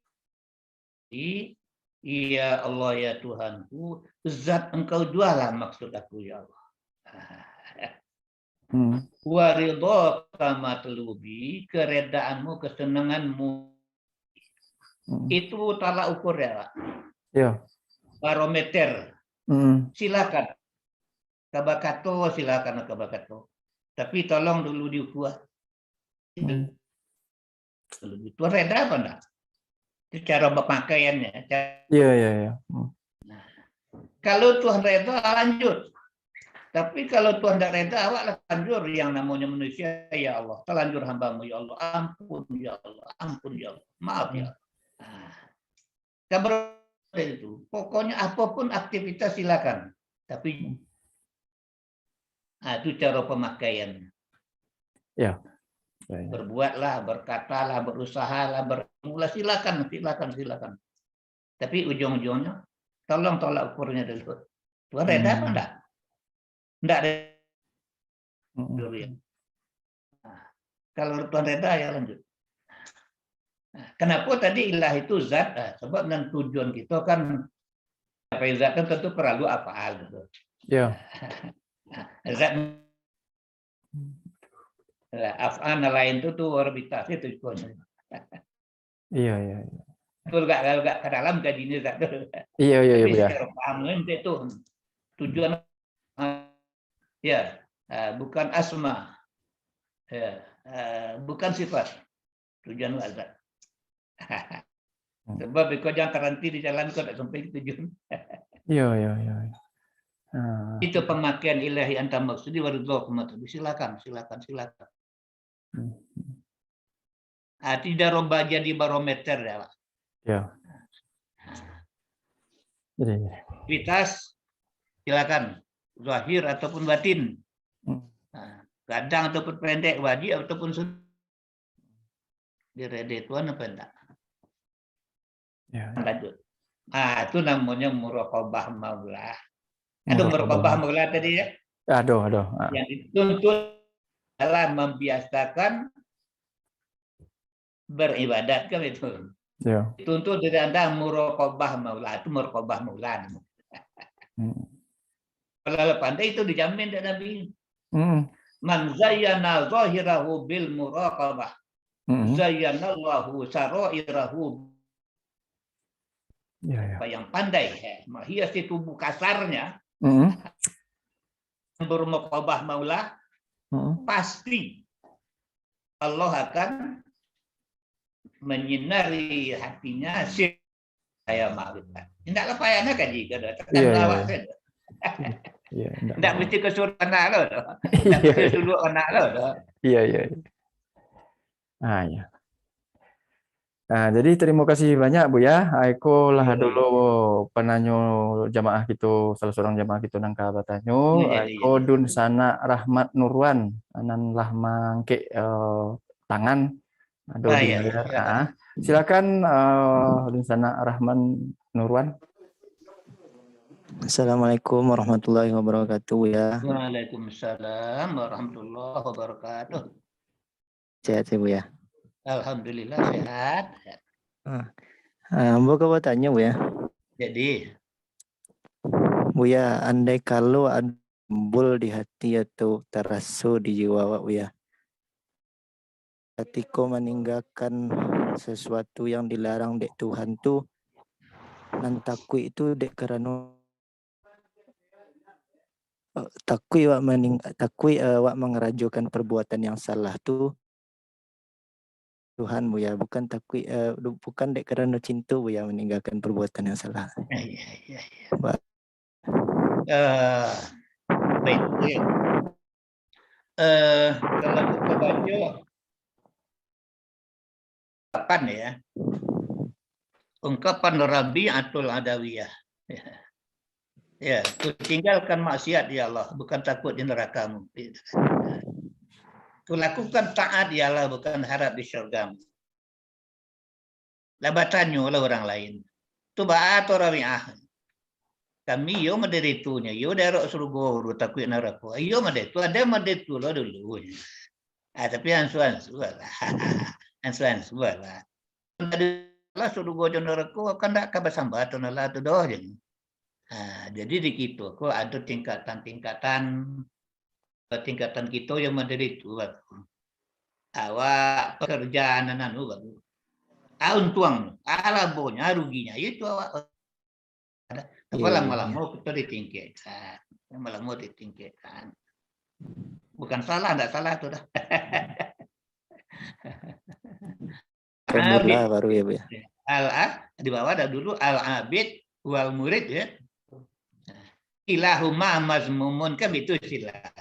ya Allah, ya Tuhanku, zat Engkau jualah maksud aku, ya Allah. Hmm. Wa ridhoka matlubi, keredaanmu, kesenanganmu. Hmm. Itu tolak ukur ya, Pak. Ya. Barometer. Hmm. Silakan. Ka bakato, silakan ka bakato. Tapi tolong dulu diukur. Hmm. Tuhan reda apa enggak? Itu cara berpakaiannya. Iya, iya, iya. Hmm. Nah, kalau Tuhan reda, lanjut. Tapi kalau Tuhan tidak reda, awak lah terlanjur yang namanya manusia, ya Allah. Terlanjur hambamu, ya Allah. Ampun, ya Allah. Ampun, ya Allah. Maaf, ya Allah. Nah, kan berarti itu. Pokoknya apapun aktivitas silakan. Tapi, nah, itu cara pemakaiannya. Ya. Ya, ya. Berbuatlah, berkatalah, berusahalah, bermulah, silakan, silakan, silakan. Tapi ujung-ujungnya, tolong tolak ukurnya dulu. Tuhan reda apa enggak? Enggak reda. Hmm. Dulu ya. Nah, kalau Tuhan reda, ya lanjut. Nah, kenapa tadi ilah itu zat? Nah, sebab nan tujuan kita kan, apa yang zat kan tentu perlu af'al gitu. Ya. Nah, zat, lah, af'al nan lain tu, tu orbitasi tujuannya. Iya, iya, iya. Kalau gak, kalau gak ke dalam kajinya zat tu. Iya, iya, iya, tapi Buya. Secara paham kan, itu tujuan, ah, ya, ah, bukan asma. Ya, ah, bukan sifat. Tujuan wa zat. Hmm. Sebab kau jangan terhenti di jalan, kau tak sampai ke tujuan. Iya, iya, iya, iya. Ah. Itu pemakaian ilahi anta maksudi wa ridhoka matlubi. Silakan, silakan, silakan. Hmm. Ah, tidak roba jadi barometer ya, Pak. Ya. Iya, iya. Aktivitas, silakan. Zahir ataupun batin. Hmm. Ah, gadang ataupun pendek, wajib ataupun sunnah. Direde Tuhan apa enggak? Ya. Lanjut. Ah, itu namanya muraqabah maula. Ada muraqabah maula tadi ya? Aduh, aduh. Ah. Yang dituntut adalah membiasakan beribadat kan itu. Ya. Dituntut dari anda muraqabah maula, itu muraqabah maula. Hmm. Kalau pandai itu dijamin dari Nabi. Hmm. "Man zayyana zahirahu bil muraqabah, hmm, zayyanallahu sarairahu." Ya, ya. Apa yang pandai, eh, menghiasi tubuh kasarnya, hmm, bermuraqabah maula, hmm, pasti Allah akan menyinari hatinya si saya maafkan. Indaklah payahnya kaji ka doh, takkan, iya, iya, awak saja. Iya, indak. Indak mesti ke surau anak lo doh. Indak mesti suluak anak lo doh. Iya, iya, iya. Ah, iya. Ah, jadi terima kasih banyak, Buya. Ah, iko lah, iya, dulu penanyo jamaah kito, salah seorang jamaah kito nan ka batanyo. Iya, iya, iya. Ah, iko Dunsanak Rahmat Nurwan nan lah mangangkek, eh, tangan. Aduh, ah, iya, iya, silakan. Ah, silakan, eh, Dunsanak Rahman Nurwan. Assalamualaikum warahmatullahi wabarakatuh, ya. Waalaikumsalam warahmatullahi wabarakatuh. Sehat, ya, Buya? Alhamdulillah, sehat. Ah. Ah, ambo ka batanyo, Buya. Jadi? Buya, andai kalau ado timbul di hati atau taraso di jiwa awak, Buya, katiko maninggakan sasuatu yang dilarang dek Tuhan tu, nan takuik tu dek karano, eh, takuik awak maning-, takuik, eh, awak mangarajokan parbuatan yang salah tu, Tuhan, Buya, bukan takuik, eh, du-, bukan dek karano cinto, Buya, maninggakan parbuatan yang salah. Iya, iya, iya. Ba- Eh, baik, baik. Eh, kalau kita baca ungkapan ya, ungkapan Rabi'atul Adawiyah. Ya. Ya, "Kutinggalkan maksiat, ya Allah, bukan takut di neraka-Mu." Kulakukan taat, ya Allah, bukan harap di syurga-Mu. Lah batanyo lah urang lain. Tu baa tu Rabi'ah? Kami iyo model itu nyo, iyo darok surugo, uru takuik narako. Iyo model itu, ado model itu lo dulu. Ah, tapi ansua-ansua lah. Ansua-ansua lah. Lah surugo jo narako, kan dak ka basambah tu lah tu doh, jan. Ah, jadi di kito ko ado tingkatan-tingkatan, tingkatan kito yang model itu, baru. Awak pekerjaan nan anu, baru. Ah, untuang, ah, labonyo, ah, ruginyo, itu awak. Apa lamo-lamo kito ditingkekkan. Lamo-lamo ditingkekkan. Bukan salah, ndak salah tu dah. Formula baru ya, Bu, ya? Al, ah, di bawah ada dulu al-abid wal murid, ya. Kilahuma mazmumun, kan itu istilah.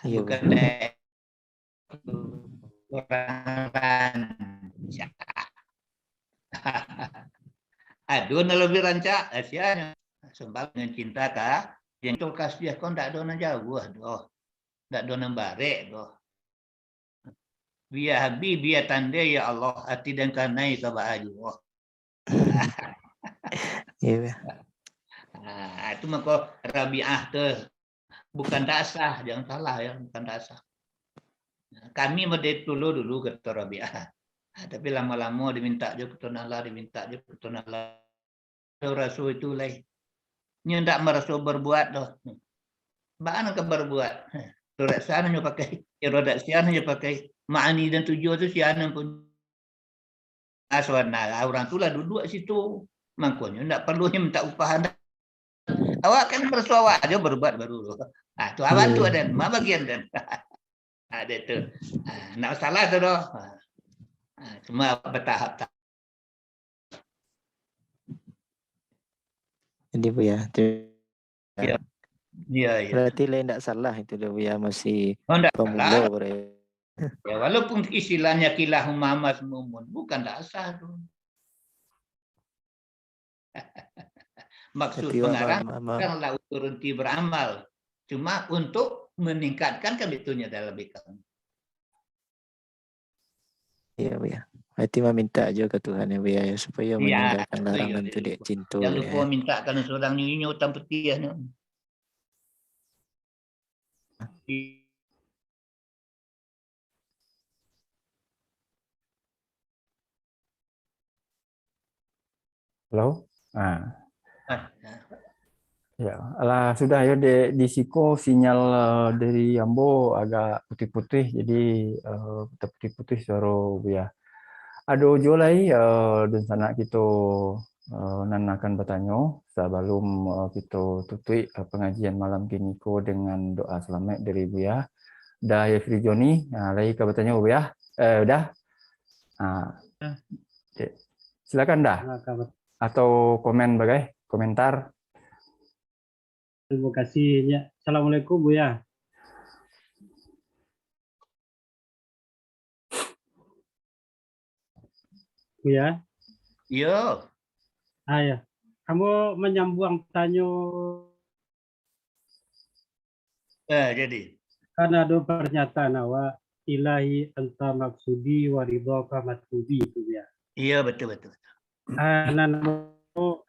Bukan, eh, kurang rancak. Ado nan lebih rancak, kasihan. Sambal dengan cinta ka, yang tu kasih kau ndak ado nan jauah doh. Ndak ado nan barek doh. Bia habih, bia tandai, ya Allah, ati den kanai ka baa juo. Iyo. Ah, itu mako Rabiah tu bukan dak sah, jangan salah ya, bukan dak sah. Kami model dulu, dulu, kato Rabiah. Ah, tapi lamo-lamo diminta jo kato nan lah, diminta jo kato nan lah. Ado raso itu lai. Nyo ndak maraso berbuat doh. Baa nan ka berbuat? Rodak sian nyo pakai, rodak sian nyo pakai. Ma'ani dan tujuh tu sian pun. Asuhan, nah, urang tu lah duduak situ. Mangkonyo ndak perlu nyo minta upah anda. Awak kan maraso awak ajo berbuat baru. Ah, tu awak tu ada, ma bagian den. Ada tu. Ah, ndak masalah tu doh. Ah, cuma bertahap-tahap. Jadi, Buya, tu Iyo. Iyo, iyo. Berarti lai ndak salah itu, Buya, masih pemula, berarti. Ya, walaupun istilahnya kilahuma mazmumun, bukan ndak sah tu. Maksud pengarang bukan lah untuk berhenti beramal, cuma untuk meningkatkan kan itunya dalam bikam. Iyo, Buya. Berarti mamintak jo ka Tuhan, yo, Buya, yo, supayo maninggakan larangan tu dek cinto, Buya. Jan lupo mintak ka surang nyo, inyo utang putiahnyo. Halo? Ah. Ah, ya. Ya, alah, sudah yo, dek, di siko sinyal, eh, dari ambo agak putuih-putuih, jadi, eh, taputuih-putuih suaro, Buya. Ado juo lai, eh, dunsanak kito, eh, nan akan batanyo, sabalum, eh, kito tutuik, eh, pangajian malam kiniko dengan doa salamaik dari Buya. Dah, Yefri Joni, ah, lai ka batanyo, Buya? Eh, udah? Ah, dek. Silakan dah. Silakan. Atau komen bagai, komentar. Terima kasih, nyo. Assalamualaikum, Buya. Buya? Iyo. Ah, ya. Ambo manyambuang tanyo. Eh, jadi. Kan ado pernyataan awak, "Ilahi anta maksudi wa ridhoka matlubi," tu, Buya. Iyo, betul, betul, betul. Ah, nan anu,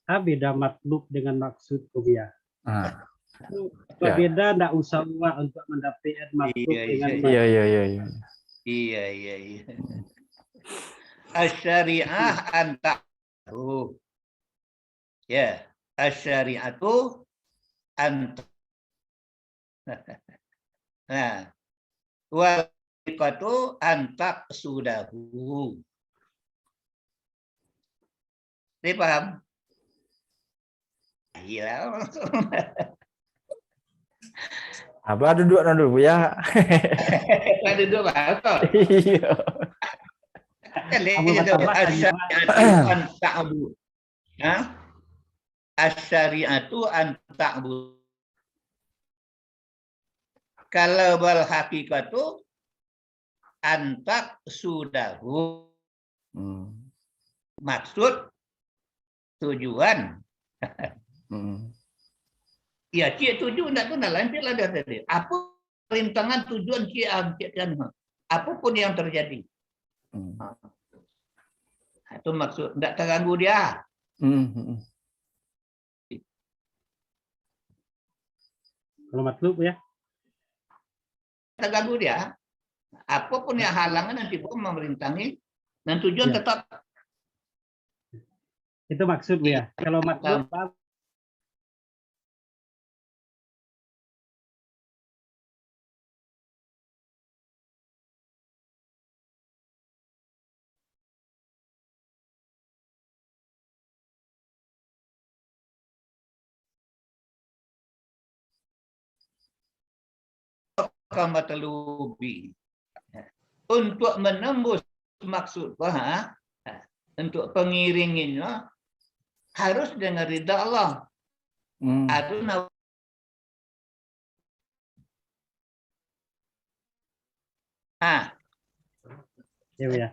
ah, beda matlub dengan maksud tu, Buya. Ah. Tu, ya. Babeda, ndak usah awak untuk mandapek matlub dengan maksud. Iyo, iyo, iyo, iyo. Iyo, iyo, iyo. Asy-syariah anta-, oh. Ya, asy-syari'atu anta-, nah, wal haqiqatu antaqsudahu. Dipaham? Iyo. Abah duduak dulu, Buya. Abah duduak, Bah, betul? Iyo. Kan dia Abah kata, bertambah "Asy-syari'atu an ta'bud." Ha? Asy-syari'atu an ta'bud. Kalau wal haqiqatu antaqsudahu. Hmm. Maksud, tujuan. Hmm. Ya, cik tuju ndak tu, nah, lain cik lah dah tadi. Apa rintangan tujuan cik, ah, cik kan? Apapun yang terjadi. Hmm. Ha. Itu maksud, ndak terganggu dia. Hmm, hmm, hmm. Kalau matlub, ya. Tagagu dia. Apapun yang halangan yang tibo mamarintangi, nan tujuan Ya. tetap. Itu maksud, ya. Kalau matlub, Tam- Pak, Ka matlubi. Untuk menembus maksud ko, ha, untuk pengiringinnyo harus dengan ridha Allah. Hmm. Harus na-, ha. Ya, ya.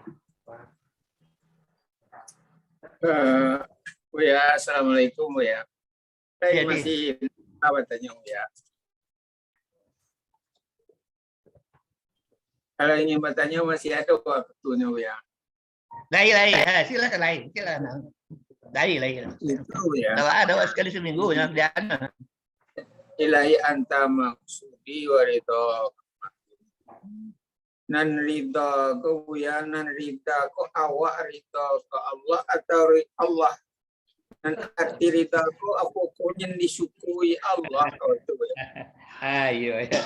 Eh, Buya, assalamualaikum, Buya. Saya Jadi. masih apa tanya, Buya? Kalau ingin bertanya, masih ada waktunya, Buya. Lai, lai. Ha, silakan, lai. Silakan. Lai, lai. Itu, Buya. Kalau ada sekali seminggu, yang dia ada. Ilahi anta maksudi wa ridha. Nan ridha ko, Buya, nan ridha ko awak ridha ka Allah atau ri-, Allah? Nan arti ridha ko, apo ko nan disukui Allah, oh, tu, Buya. Ayo, ya.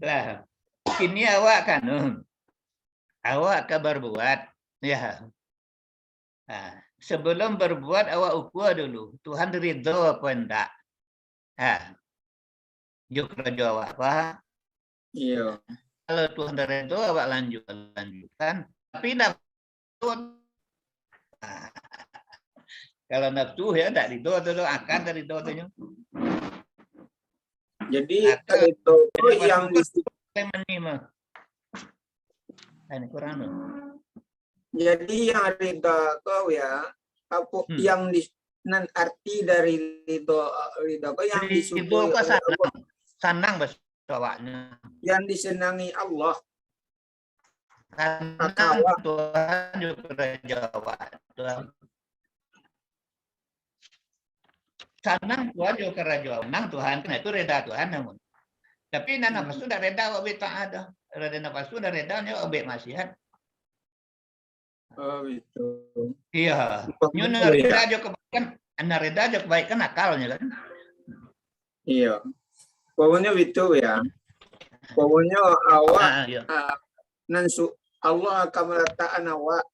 Lah, kini awak kan, hmm, awak ka berbuat, ya. Ha, sebelum berbuat, awak ukua dulu, Tuhan ridho apa indak? Ha. Jo karajo awak, Pak. Iyo. Kalau Tuhan dah ridho, awak lanjut, lanjutkan. Tapi nafsu, ha. Kalau nafsu, ya, tak ridho tu, tu, akan tak ridho tu, nyo. Jadi, Akan ridho tu ridho yang nafsu di situ. Boleh mani mah. Ah, ini kurang tu. Jadi, yang ridha ko, ya, apo Hmm. yang di, nan arti dari ridha, ridha ko yang Ridho disukui ko oleh sanang. Allah. Sanang baso awaknyo. Yang disenangi Allah. Sanang Maka awak Tuhan jo karajo awak. Tuhan. Sanang Tuhan jo karajo, nang Tuhan, kan itu reda Tuhan namun. Tapi nan Hmm. nafsu ndak reda awak buek taat doh. Reda nafsu ndak reda nyo awak buek maksiat. Oh, gitu. Iya. Nyo Betul, ya. reda jo kebaikan, nan reda jo kebaikan akalnyo kan. Iya. Pokoknya gitu ya. Pokoknya awak, Ah, iya. ah, nan su-, Allah akan meletakkan awak.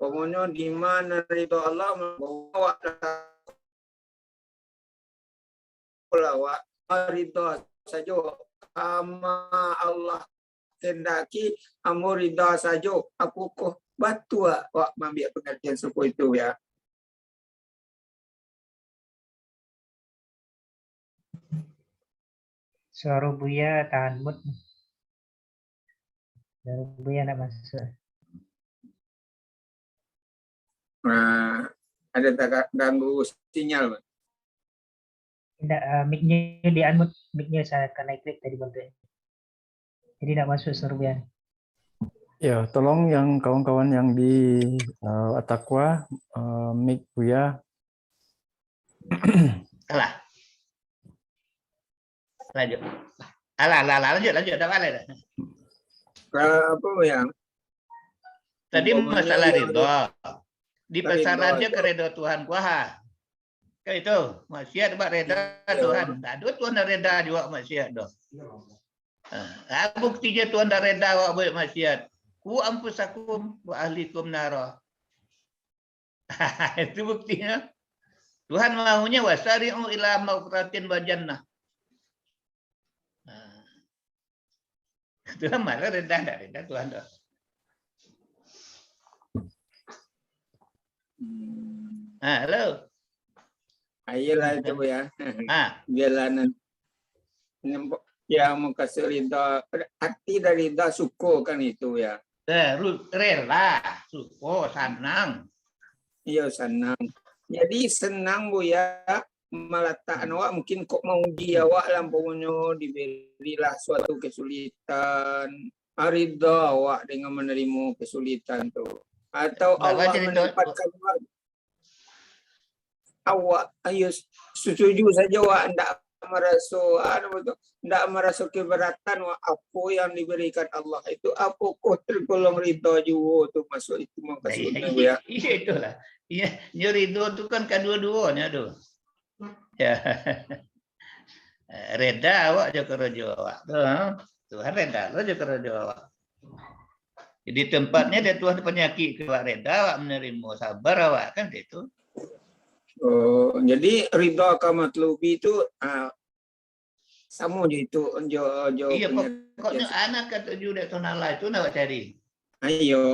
Pokoknya di mana ridho Allah, awak lah, awak ridho sajo. Kama Allah kendaki, ambo ridho sajo. Apokoh batua awak maambiak pengertian seperti itu, ya? Suaro Buya tahan mute. Suaro Buya ndak masuk. Nah, ada tak ganggu sinyal, Bang? Indak, ah, mic-nyo di-unmute, mic-nyo sa-, kanai klik tadi bantuaknyo. Jadi, ndak masuk suaro Buya. Ya, tolong yang kawan-kawan yang di, eh, Atakwa, eh, mic Buya. Alah. Lanjut. Alah, alah, alah, lanjut, lanjut, dak baleh dah. Kalau apa yang Tadi umpamanya masalah yang ridho. Dipasaran ridho je tu. Ka ridho Tuhan, kuaha. Kan itu, maksiat bak reda Iya. Tuhan. Tak ada Tuhan dah reda juga maksiat tu. Ha, bukti je Tuhan dah reda awak buat maksiat. Ku anfusakum wa ahlikum nara. Itu buktinya. Tuhan maunya, "Wasari'u ila maghfiratin wa jannah." Nah. Tuhan malah reda, ndak reda Tuhan tu. Hmm. Ha, halo. Ayolah itu ya. Ha. Biarlah nan-, nembo-, ya, mukasuik rida, arti dari rida syukur kan itu ya. Eh, ru-, rela, syukur, sanang. Iyo, sanang. Jadi, senang, Buya, malatak Hmm. awak mungkin kok mauji awak lah, umpamonyo diberilah suatu kesulitan, ah, rida awak dengan menerima kesulitan tu. Atau Bawa Allah cerita. menempatkan awak, awak, ayo, setuju saja awak ndak maraso, anu tu, ndak maraso keberatan, wah, apo yang diberikan Allah itu, apokoh tergolong ridha juo tu, masuk itu mukasuiknyo, Buya? Iyo, itulah. Iyo, nyo ridho tu kan kaduo-duonyo tu. Ya. Reda awak jo karajo awak tu, ha? Tuhan reda lo jo karajo awak. Jadi, tempatnyo dek Tuhan panyakik ke awak reda, awak manarimo, sabar awak, kan itu. Oh, jadi ridha ka matlubi tu, ah, samo jo itu, jo, jo Iyo, panyakik pokoknyo biaso. Anak katuju dek Tuhan Allah itu nak awak cari. Iyo.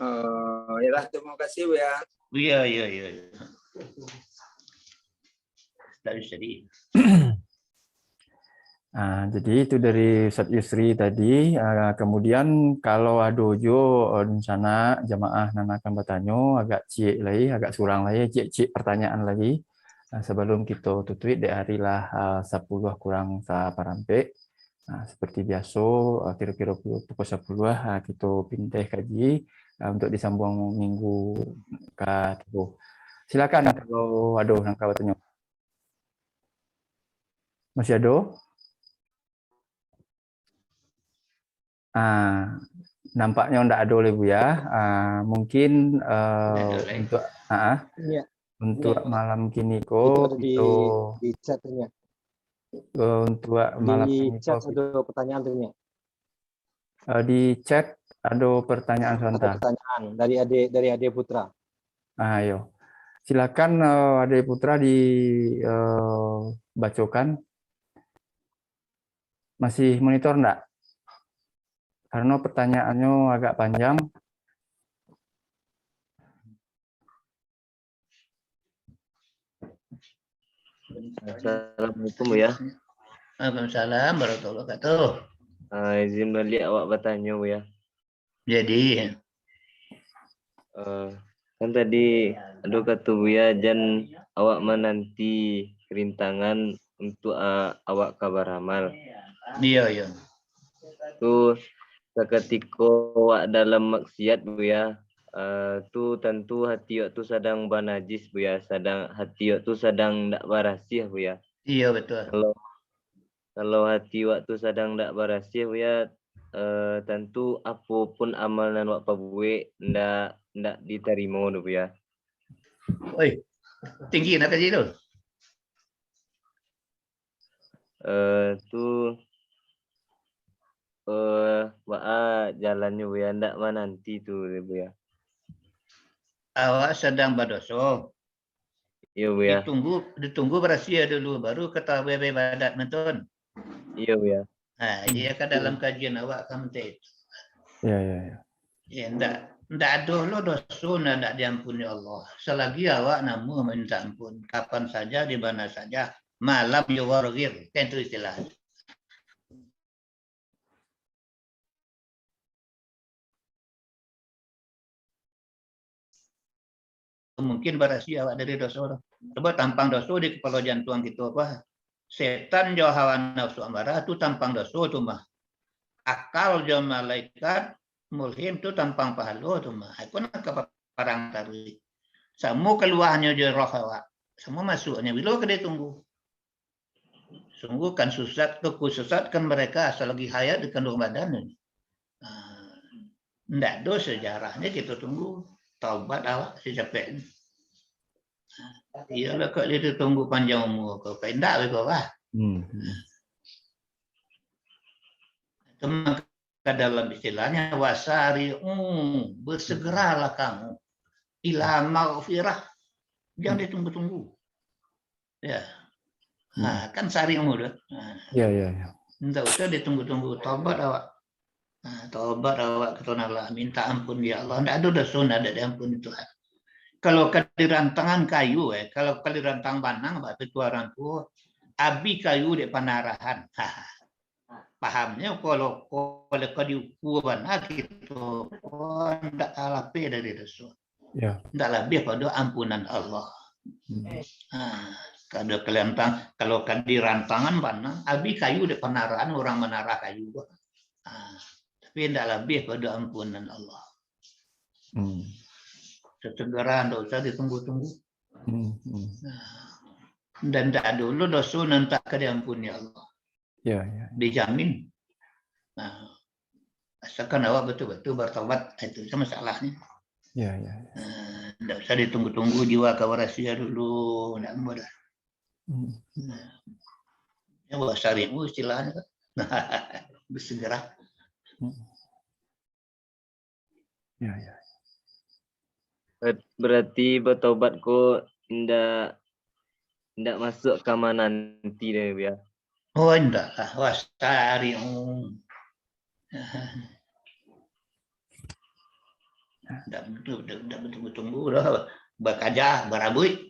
Oh, iyolah, terima kasih, Buya. Iyo, iyo, iyo, iyo. Tak bisa di- Ah, jadi itu dari Ustaz Yusri tadi. Ah, kemudian kalau ado jo, eh, di sana jamaah nan akan batanyo, agak ciek lai, agak surang lai, ciek-ciek pertanyaan lagi. Ah, sebelum kito tutuik, dek ari lah, ah, sapuluah kurang saparampek. Ah, seperti biaso, ah, kiro-kiro pu-, pukul sapuluah, ah, kito pinteh kaji, ah, untuk disambuang minggu katigo. Silakan kalau ado nan ka batanyo. Masih ado? Ah, nampaknyo ndak ado lai, Buya. Ah, mungkin, eh, Ndak ado lai. untuk, ah, ah, Iya. untuk Iya. malam kini Itu ko ada di, kito di chat tu, Nyak. Eh, untuk malam Di kini chat ko kito ada pertanyaan tu, Nyak. Eh, di chat ado pertanyaan Ada sebentar. pertanyaan dari Ade, dari Ade Putra. Ah, iyo. Silakan, eh, Ade Putra di, eh, bacokan. Masih monitor ndak? Karena pertanyaannya agak panjang. Assalamualaikum, Buya. Waalaikumsalam warahmatullahi wabarakatuh. Ah, izin baliak awak batanyo, Buya. Jadi? Eh, kan tadi ado kato Buya, jan awak mananti rintangan untuak, ah, awak ka baramal. Iyo, iyo. Tu, sakatiko awak dalam maksiat, Buya, eh, tu tantu hati awak tu sadang banajis, Buya, sadang, hati awak tu sadang ndak barasiah, Buya. Iyo, betul. Kalau, kalau hati awak tu sadang ndak barasiah, Buya, eh, tantu apo pun amal nan awak pabuek ndak, ndak ditarimo tu, Buya. Oi, tinggi nak kaji tu. Eh, tu, eh, baa jalannyo, Buya, ndak mananti tu, Buya. Awak sadang badoso. Iyo, Buya. Ditunggu, ditunggu barasiah dulu, baru ka tarawih baibadat, betul? Iyo, Buya. Ha, Hmm. iya ka dalam kajian awak ka manteh itu. Iyo, iyo, iyo. Ya, ndak, ndak ado lo doso nan ndak diampuni Allah. Salagi awak namo minta ampun, kapan saja, di mana saja, malam yo wargir, kan itu istilah. Mungkin barasiah awak dari doso tu. Cubo tampang doso di kapalo jantuang kito, apa? Setan jo hawa nafsu amarah tu tampang doso tu mah. Akal jo malaikat mulhim tu tampang pahalo tu mah. Ai, ko nan ka parang taruih. Samo kaluahnyo jo roh awak. Samo masuaknyo. Bilo ka ditunggu? Sungguh kan susat, kekhususan mereka selagi hayat di kandungan badan ini. Ah, ndak ado sejarahnyo, kito tunggu taubat awak sacapeknyo. Iyolah, kok ditunggu panjang umur ko, kok indak beko lah. Hmm, hmm. Itu maka dalam istilahnyo, "Wasari'u, bersegeralah kamu, ila maghfirah." Jangan Hmm. ditunggu-tunggu. Ya. Hmm. Ha, kan sari'u tu. Ha. Ya, ya, ya. Ndak usah ditunggu-tunggu. Taubat awak. Ha, taubat awak ka Tuhan Allah. Minta ampun, "Ya Allah, ndak ado doso, ndak ado diampuni Tuhan." Kalau ka dirantangan kayu, eh, kalau ka dirantangan banang, bak tu urang tuo, abi kayu dek panarahan. Ha. Pahamnyo, kalau, kalau ka diukua bana kito, ko ndak ka lapeh dari doso. Ya. Ndak labiah pado ampunan Allah. Hmm. Ha, kalau kalantang, kalau ka dirantangan bana, abi kayu dek panarahan, urang manarah kayu. Ha, tapi ndak labiah pado ampunan Allah. Hmm. Sesegera, ndak usah ditunggu-tunggu. Hmm, hmm. Nah. dan tak ado lo doso nan tak ka diampuni Allah. Ya, ya. Dijamin. Nah, asalkan awak batul-batul bertobat, itu saja masalahnya. Ya, ya, ya. Nah, ndak usah ditunggu-tunggu jiwa ka barasia dulu, ndak amuah dah. Hmm. Nah, ya, bahasa ringu istilahnya kan. Bersegera. Hmm. Ya, ya. Ber-, berarti batobat ko indak, indak masuk ka mananti deh, Buya? Oh, indak lah. Wah, sari, oh. Indak, indak, indak, indak batunggu-tunggu dah. Bakaja, barabuik.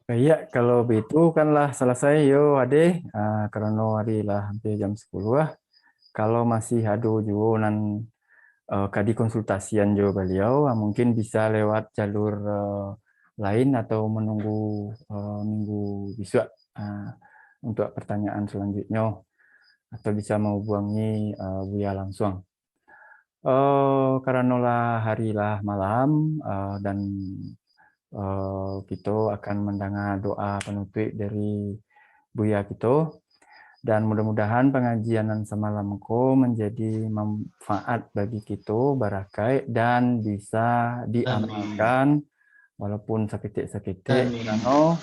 Baik, kalau baitu kan lah salasai yo, Adeh. Ah, karano ari lah hampir jam sapuluah lah. Kalau masih ado juo nan, eh, ka dikonsultasian jo baliau, ah, mungkin bisa lewat jalur, eh, lain atau manunggu, eh, minggu bisuak, ah, untuak partanyaan salanjuiknyo, atau bisa mahubuangi, eh, Buya lansuang. Eh, karano lah hari lah malam, eh, dan, eh, kito akan mandanga doa panutuik dari Buya kito. Dan mudah-mudahan pangajian nan samalam ko manjadi manfaat bagi kito, barakaik, dan bisa Amin. diamalkan walaupun saketek-saketek. Amin. Karano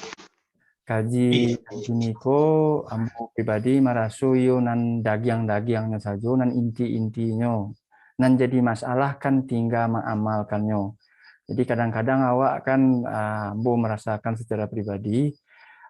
kaji Iya. kini ko, ambo pribadi maraso iyo nan dagiang-dagiangnyo sajo, nan inti-intinyo. Nan jadi masalah kan tingga maamalkannyo. Jadi kadang-kadang awak kan, ah, ambo marasakan secara pribadi,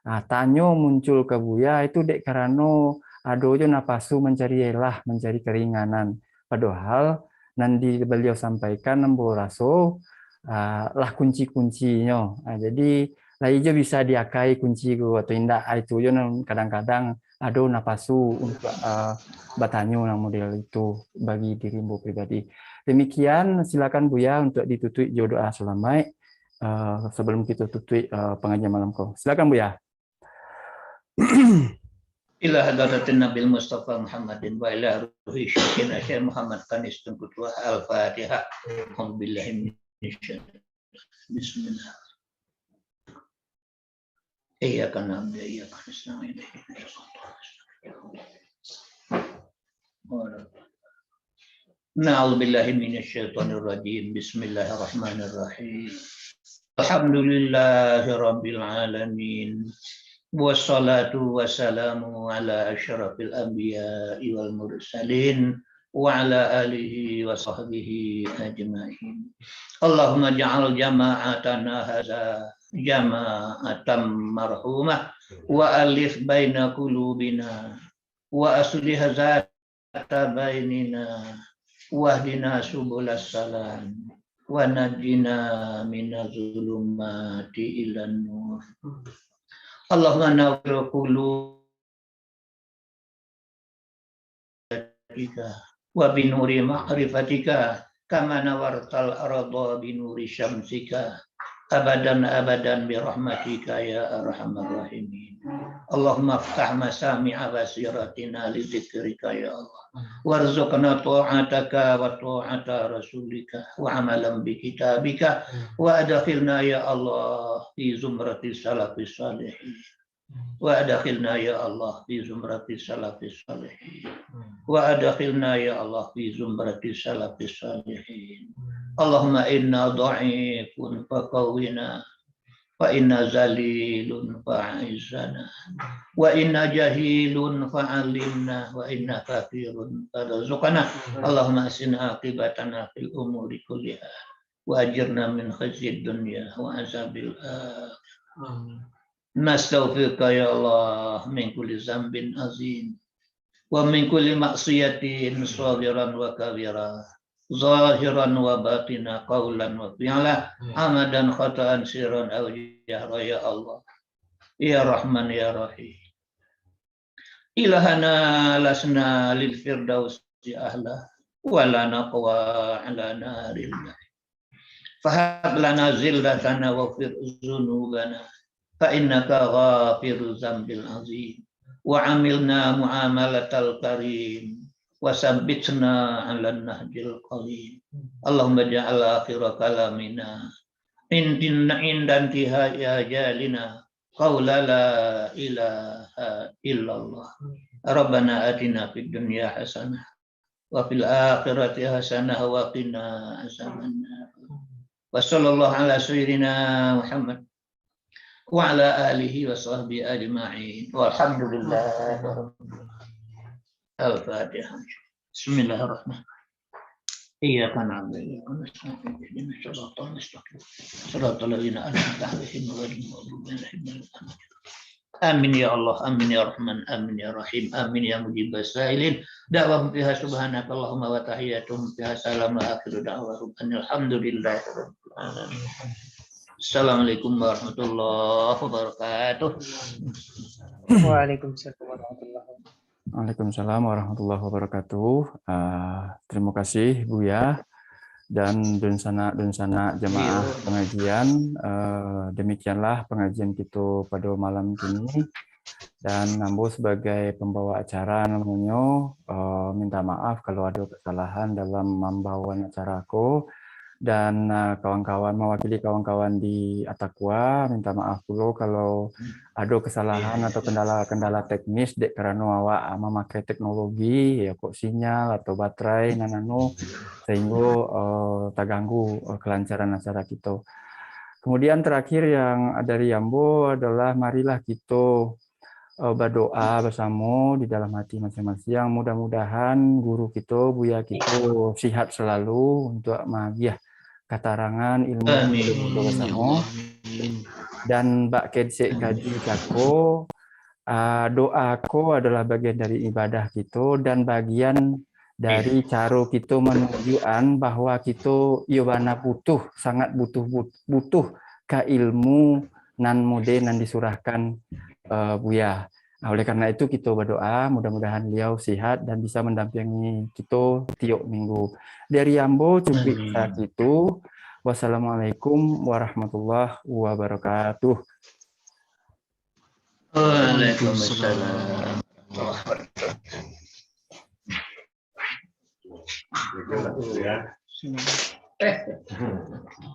ah, tanyo muncul ka Buya itu dek karano ado jo napasu mancari elah, mancari karinganan. Padohal nan di baliau sampaikan, ambo raso, ah, lah kunci-kuncinyo. Ah, jadi, lai jo bisa diakai kunci ko atau indak, ah, itu jo nan kadang-kadang ado napasu untuak, ah, batanyo nan model itu bagi diri ambo pribadi. Demikian, silakan Buya untuak ditutuik jo doa salamaik, ah, sabalum kito tutuik, ah, pangajian malam ko. Silakan, Buya. Ila hadratin Nabil Mustafa Muhammadin wa ila ruhi Syekhina Syekh Muhammad Kanis Tengku Tuah. Al-Fatihah. Bismillah. Iyyaka na'budu wa iyyaka nasta'in. Na'udzubillahi minasyaitonirrajim. Bismillahirrahmanirrahim. Alhamdulillahirabbil alamin. Wassalatu wassalamu ala asyrafil anbiya'i wal mursalin wa ala alihi wa sahbihi ajma'in. Allahumma ja'al jama'atana hadza jama'atan marhumah wa alif baina qulubina wa aslih zata bainina wahdina subulas salam wa najjina minaz zulumati ilan nur. Allahumma nawwir qulub wa binuri ma'rifatika kama nawartal arda binuri syamsika abadan abadan birahmatika ya arhamar rahimin. Allahumma aftah masami'a basiratina li dzikrika ya Allah. Warzuqna ta'ataka wa ta'ata rasulika wa amalan bi kitabika wa adkhilna ya Allah fi zumrati salafis salihin. Wa adkhilna ya Allah fi zumrati salafis salihin. Wa adkhilna ya Allah fi zumrati salafis salihin. Allahumma inna dha'ifun faqawwina, wa inna zalilun fa'izana, wa inna jahilun fa'alimna, wa inna faqirun farzuqna. Allahumma ahsin aqibatana fil umuri kulliha, wa ajirna min khizyid dunya wa azabil akhirah. Nastaghfiruka ya Allah min kulli zambin azim, wa min kulli maksiatin shaghiran wa kabira, zahiran wa batina, qaulan wa fi'la, amadan khata'an, sirran aw jahra, ya Allah. Ya Rahman, ya Rahim. Ilahana lasna lil firdausi ahla, wa la naqwa ala naril jahim. Fahab lana zillatana waghfir dzunubana, fa innaka ghafiru dzambil azim. Wa amilna muamalatal karim, وثبتنا على النهج القويم. اللهم اجعل آخر كلامنا عند، عند انتهاء أجالنا قول لا إله إلا الله. ربنا آتنا في الدنيا حسنة وفي الآخرة حسنة وقنا عذاب النار. وصلى الله على سيدنا محمد وعلى آله وصحبه أجمعين. والحمد لله رب العالمين. الفاتحة. بسم الله الرحمن الرحيم. إياك نعبد وإياك نستعين. اهدنا الصراط المستقيم. صراط الذين أنعمت عليهم غير المغضوب عليهم ولا الضالين. آمين يا الله، آمين يا رحمن، آمين يا رحيم، آمين يا مجيب السائلين. دعواهم فيها سبحانك اللهم وتحياتهم فيها سلام وآخر دعواهم أن الحمد لله رب العالمين. Assalamualaikum warahmatullahi wabarakatuh. Waalaikumsalam warahmatullahi wabarakatuh. Waalaikumsalam warahmatullahi wabarakatuh. Ah, terima kasih Buya dan dunsanak-dunsanak jamaah pengajian. Ah, demikianlah pengajian kita pada malam kini. Dan ambo sebagai pembawa acara namonyo, ah, minta maaf kalau ada kesalahan dalam mambawakan acara ko. Dan ah, kawan-kawan, mewakili kawan-kawan di Atakua, minta maaf pulo kalau ada kesalahan atau kendala-kendala teknis dek karano awak ah, memakai teknologi, ya kok sinyal atau baterai nan anu, sehingga ah, terganggu ah, kelancaran acara kita. Kemudian terakhir yang dari ambo adalah marilah kita eh, berdoa bersama di dalam hati masing-masing. Mudah-mudahan guru kita, Buya kita sihat selalu untuk magiah katarangan ilmu Amin. kita Ya bersama. Allah, amin. Dan bak kecek kaji kako, ah, doa ko adalah bagian dari ibadah kita dan bagian dari cara kita menunjukkan bahwa kita iyo bana butuh, sangat butuh but- butuh ka ilmu nan mode nan disurahkan eh, Buya. Nah, oleh karena itu kita berdoa mudah-mudahan beliau sihat dan bisa mendampingi kita tiok minggu. Dari ambo cukup Amin. sakitu. Wassalamualaikum warahmatullahi wabarakatuh. Waalaikumsalam warahmatullahi wabarakatuh.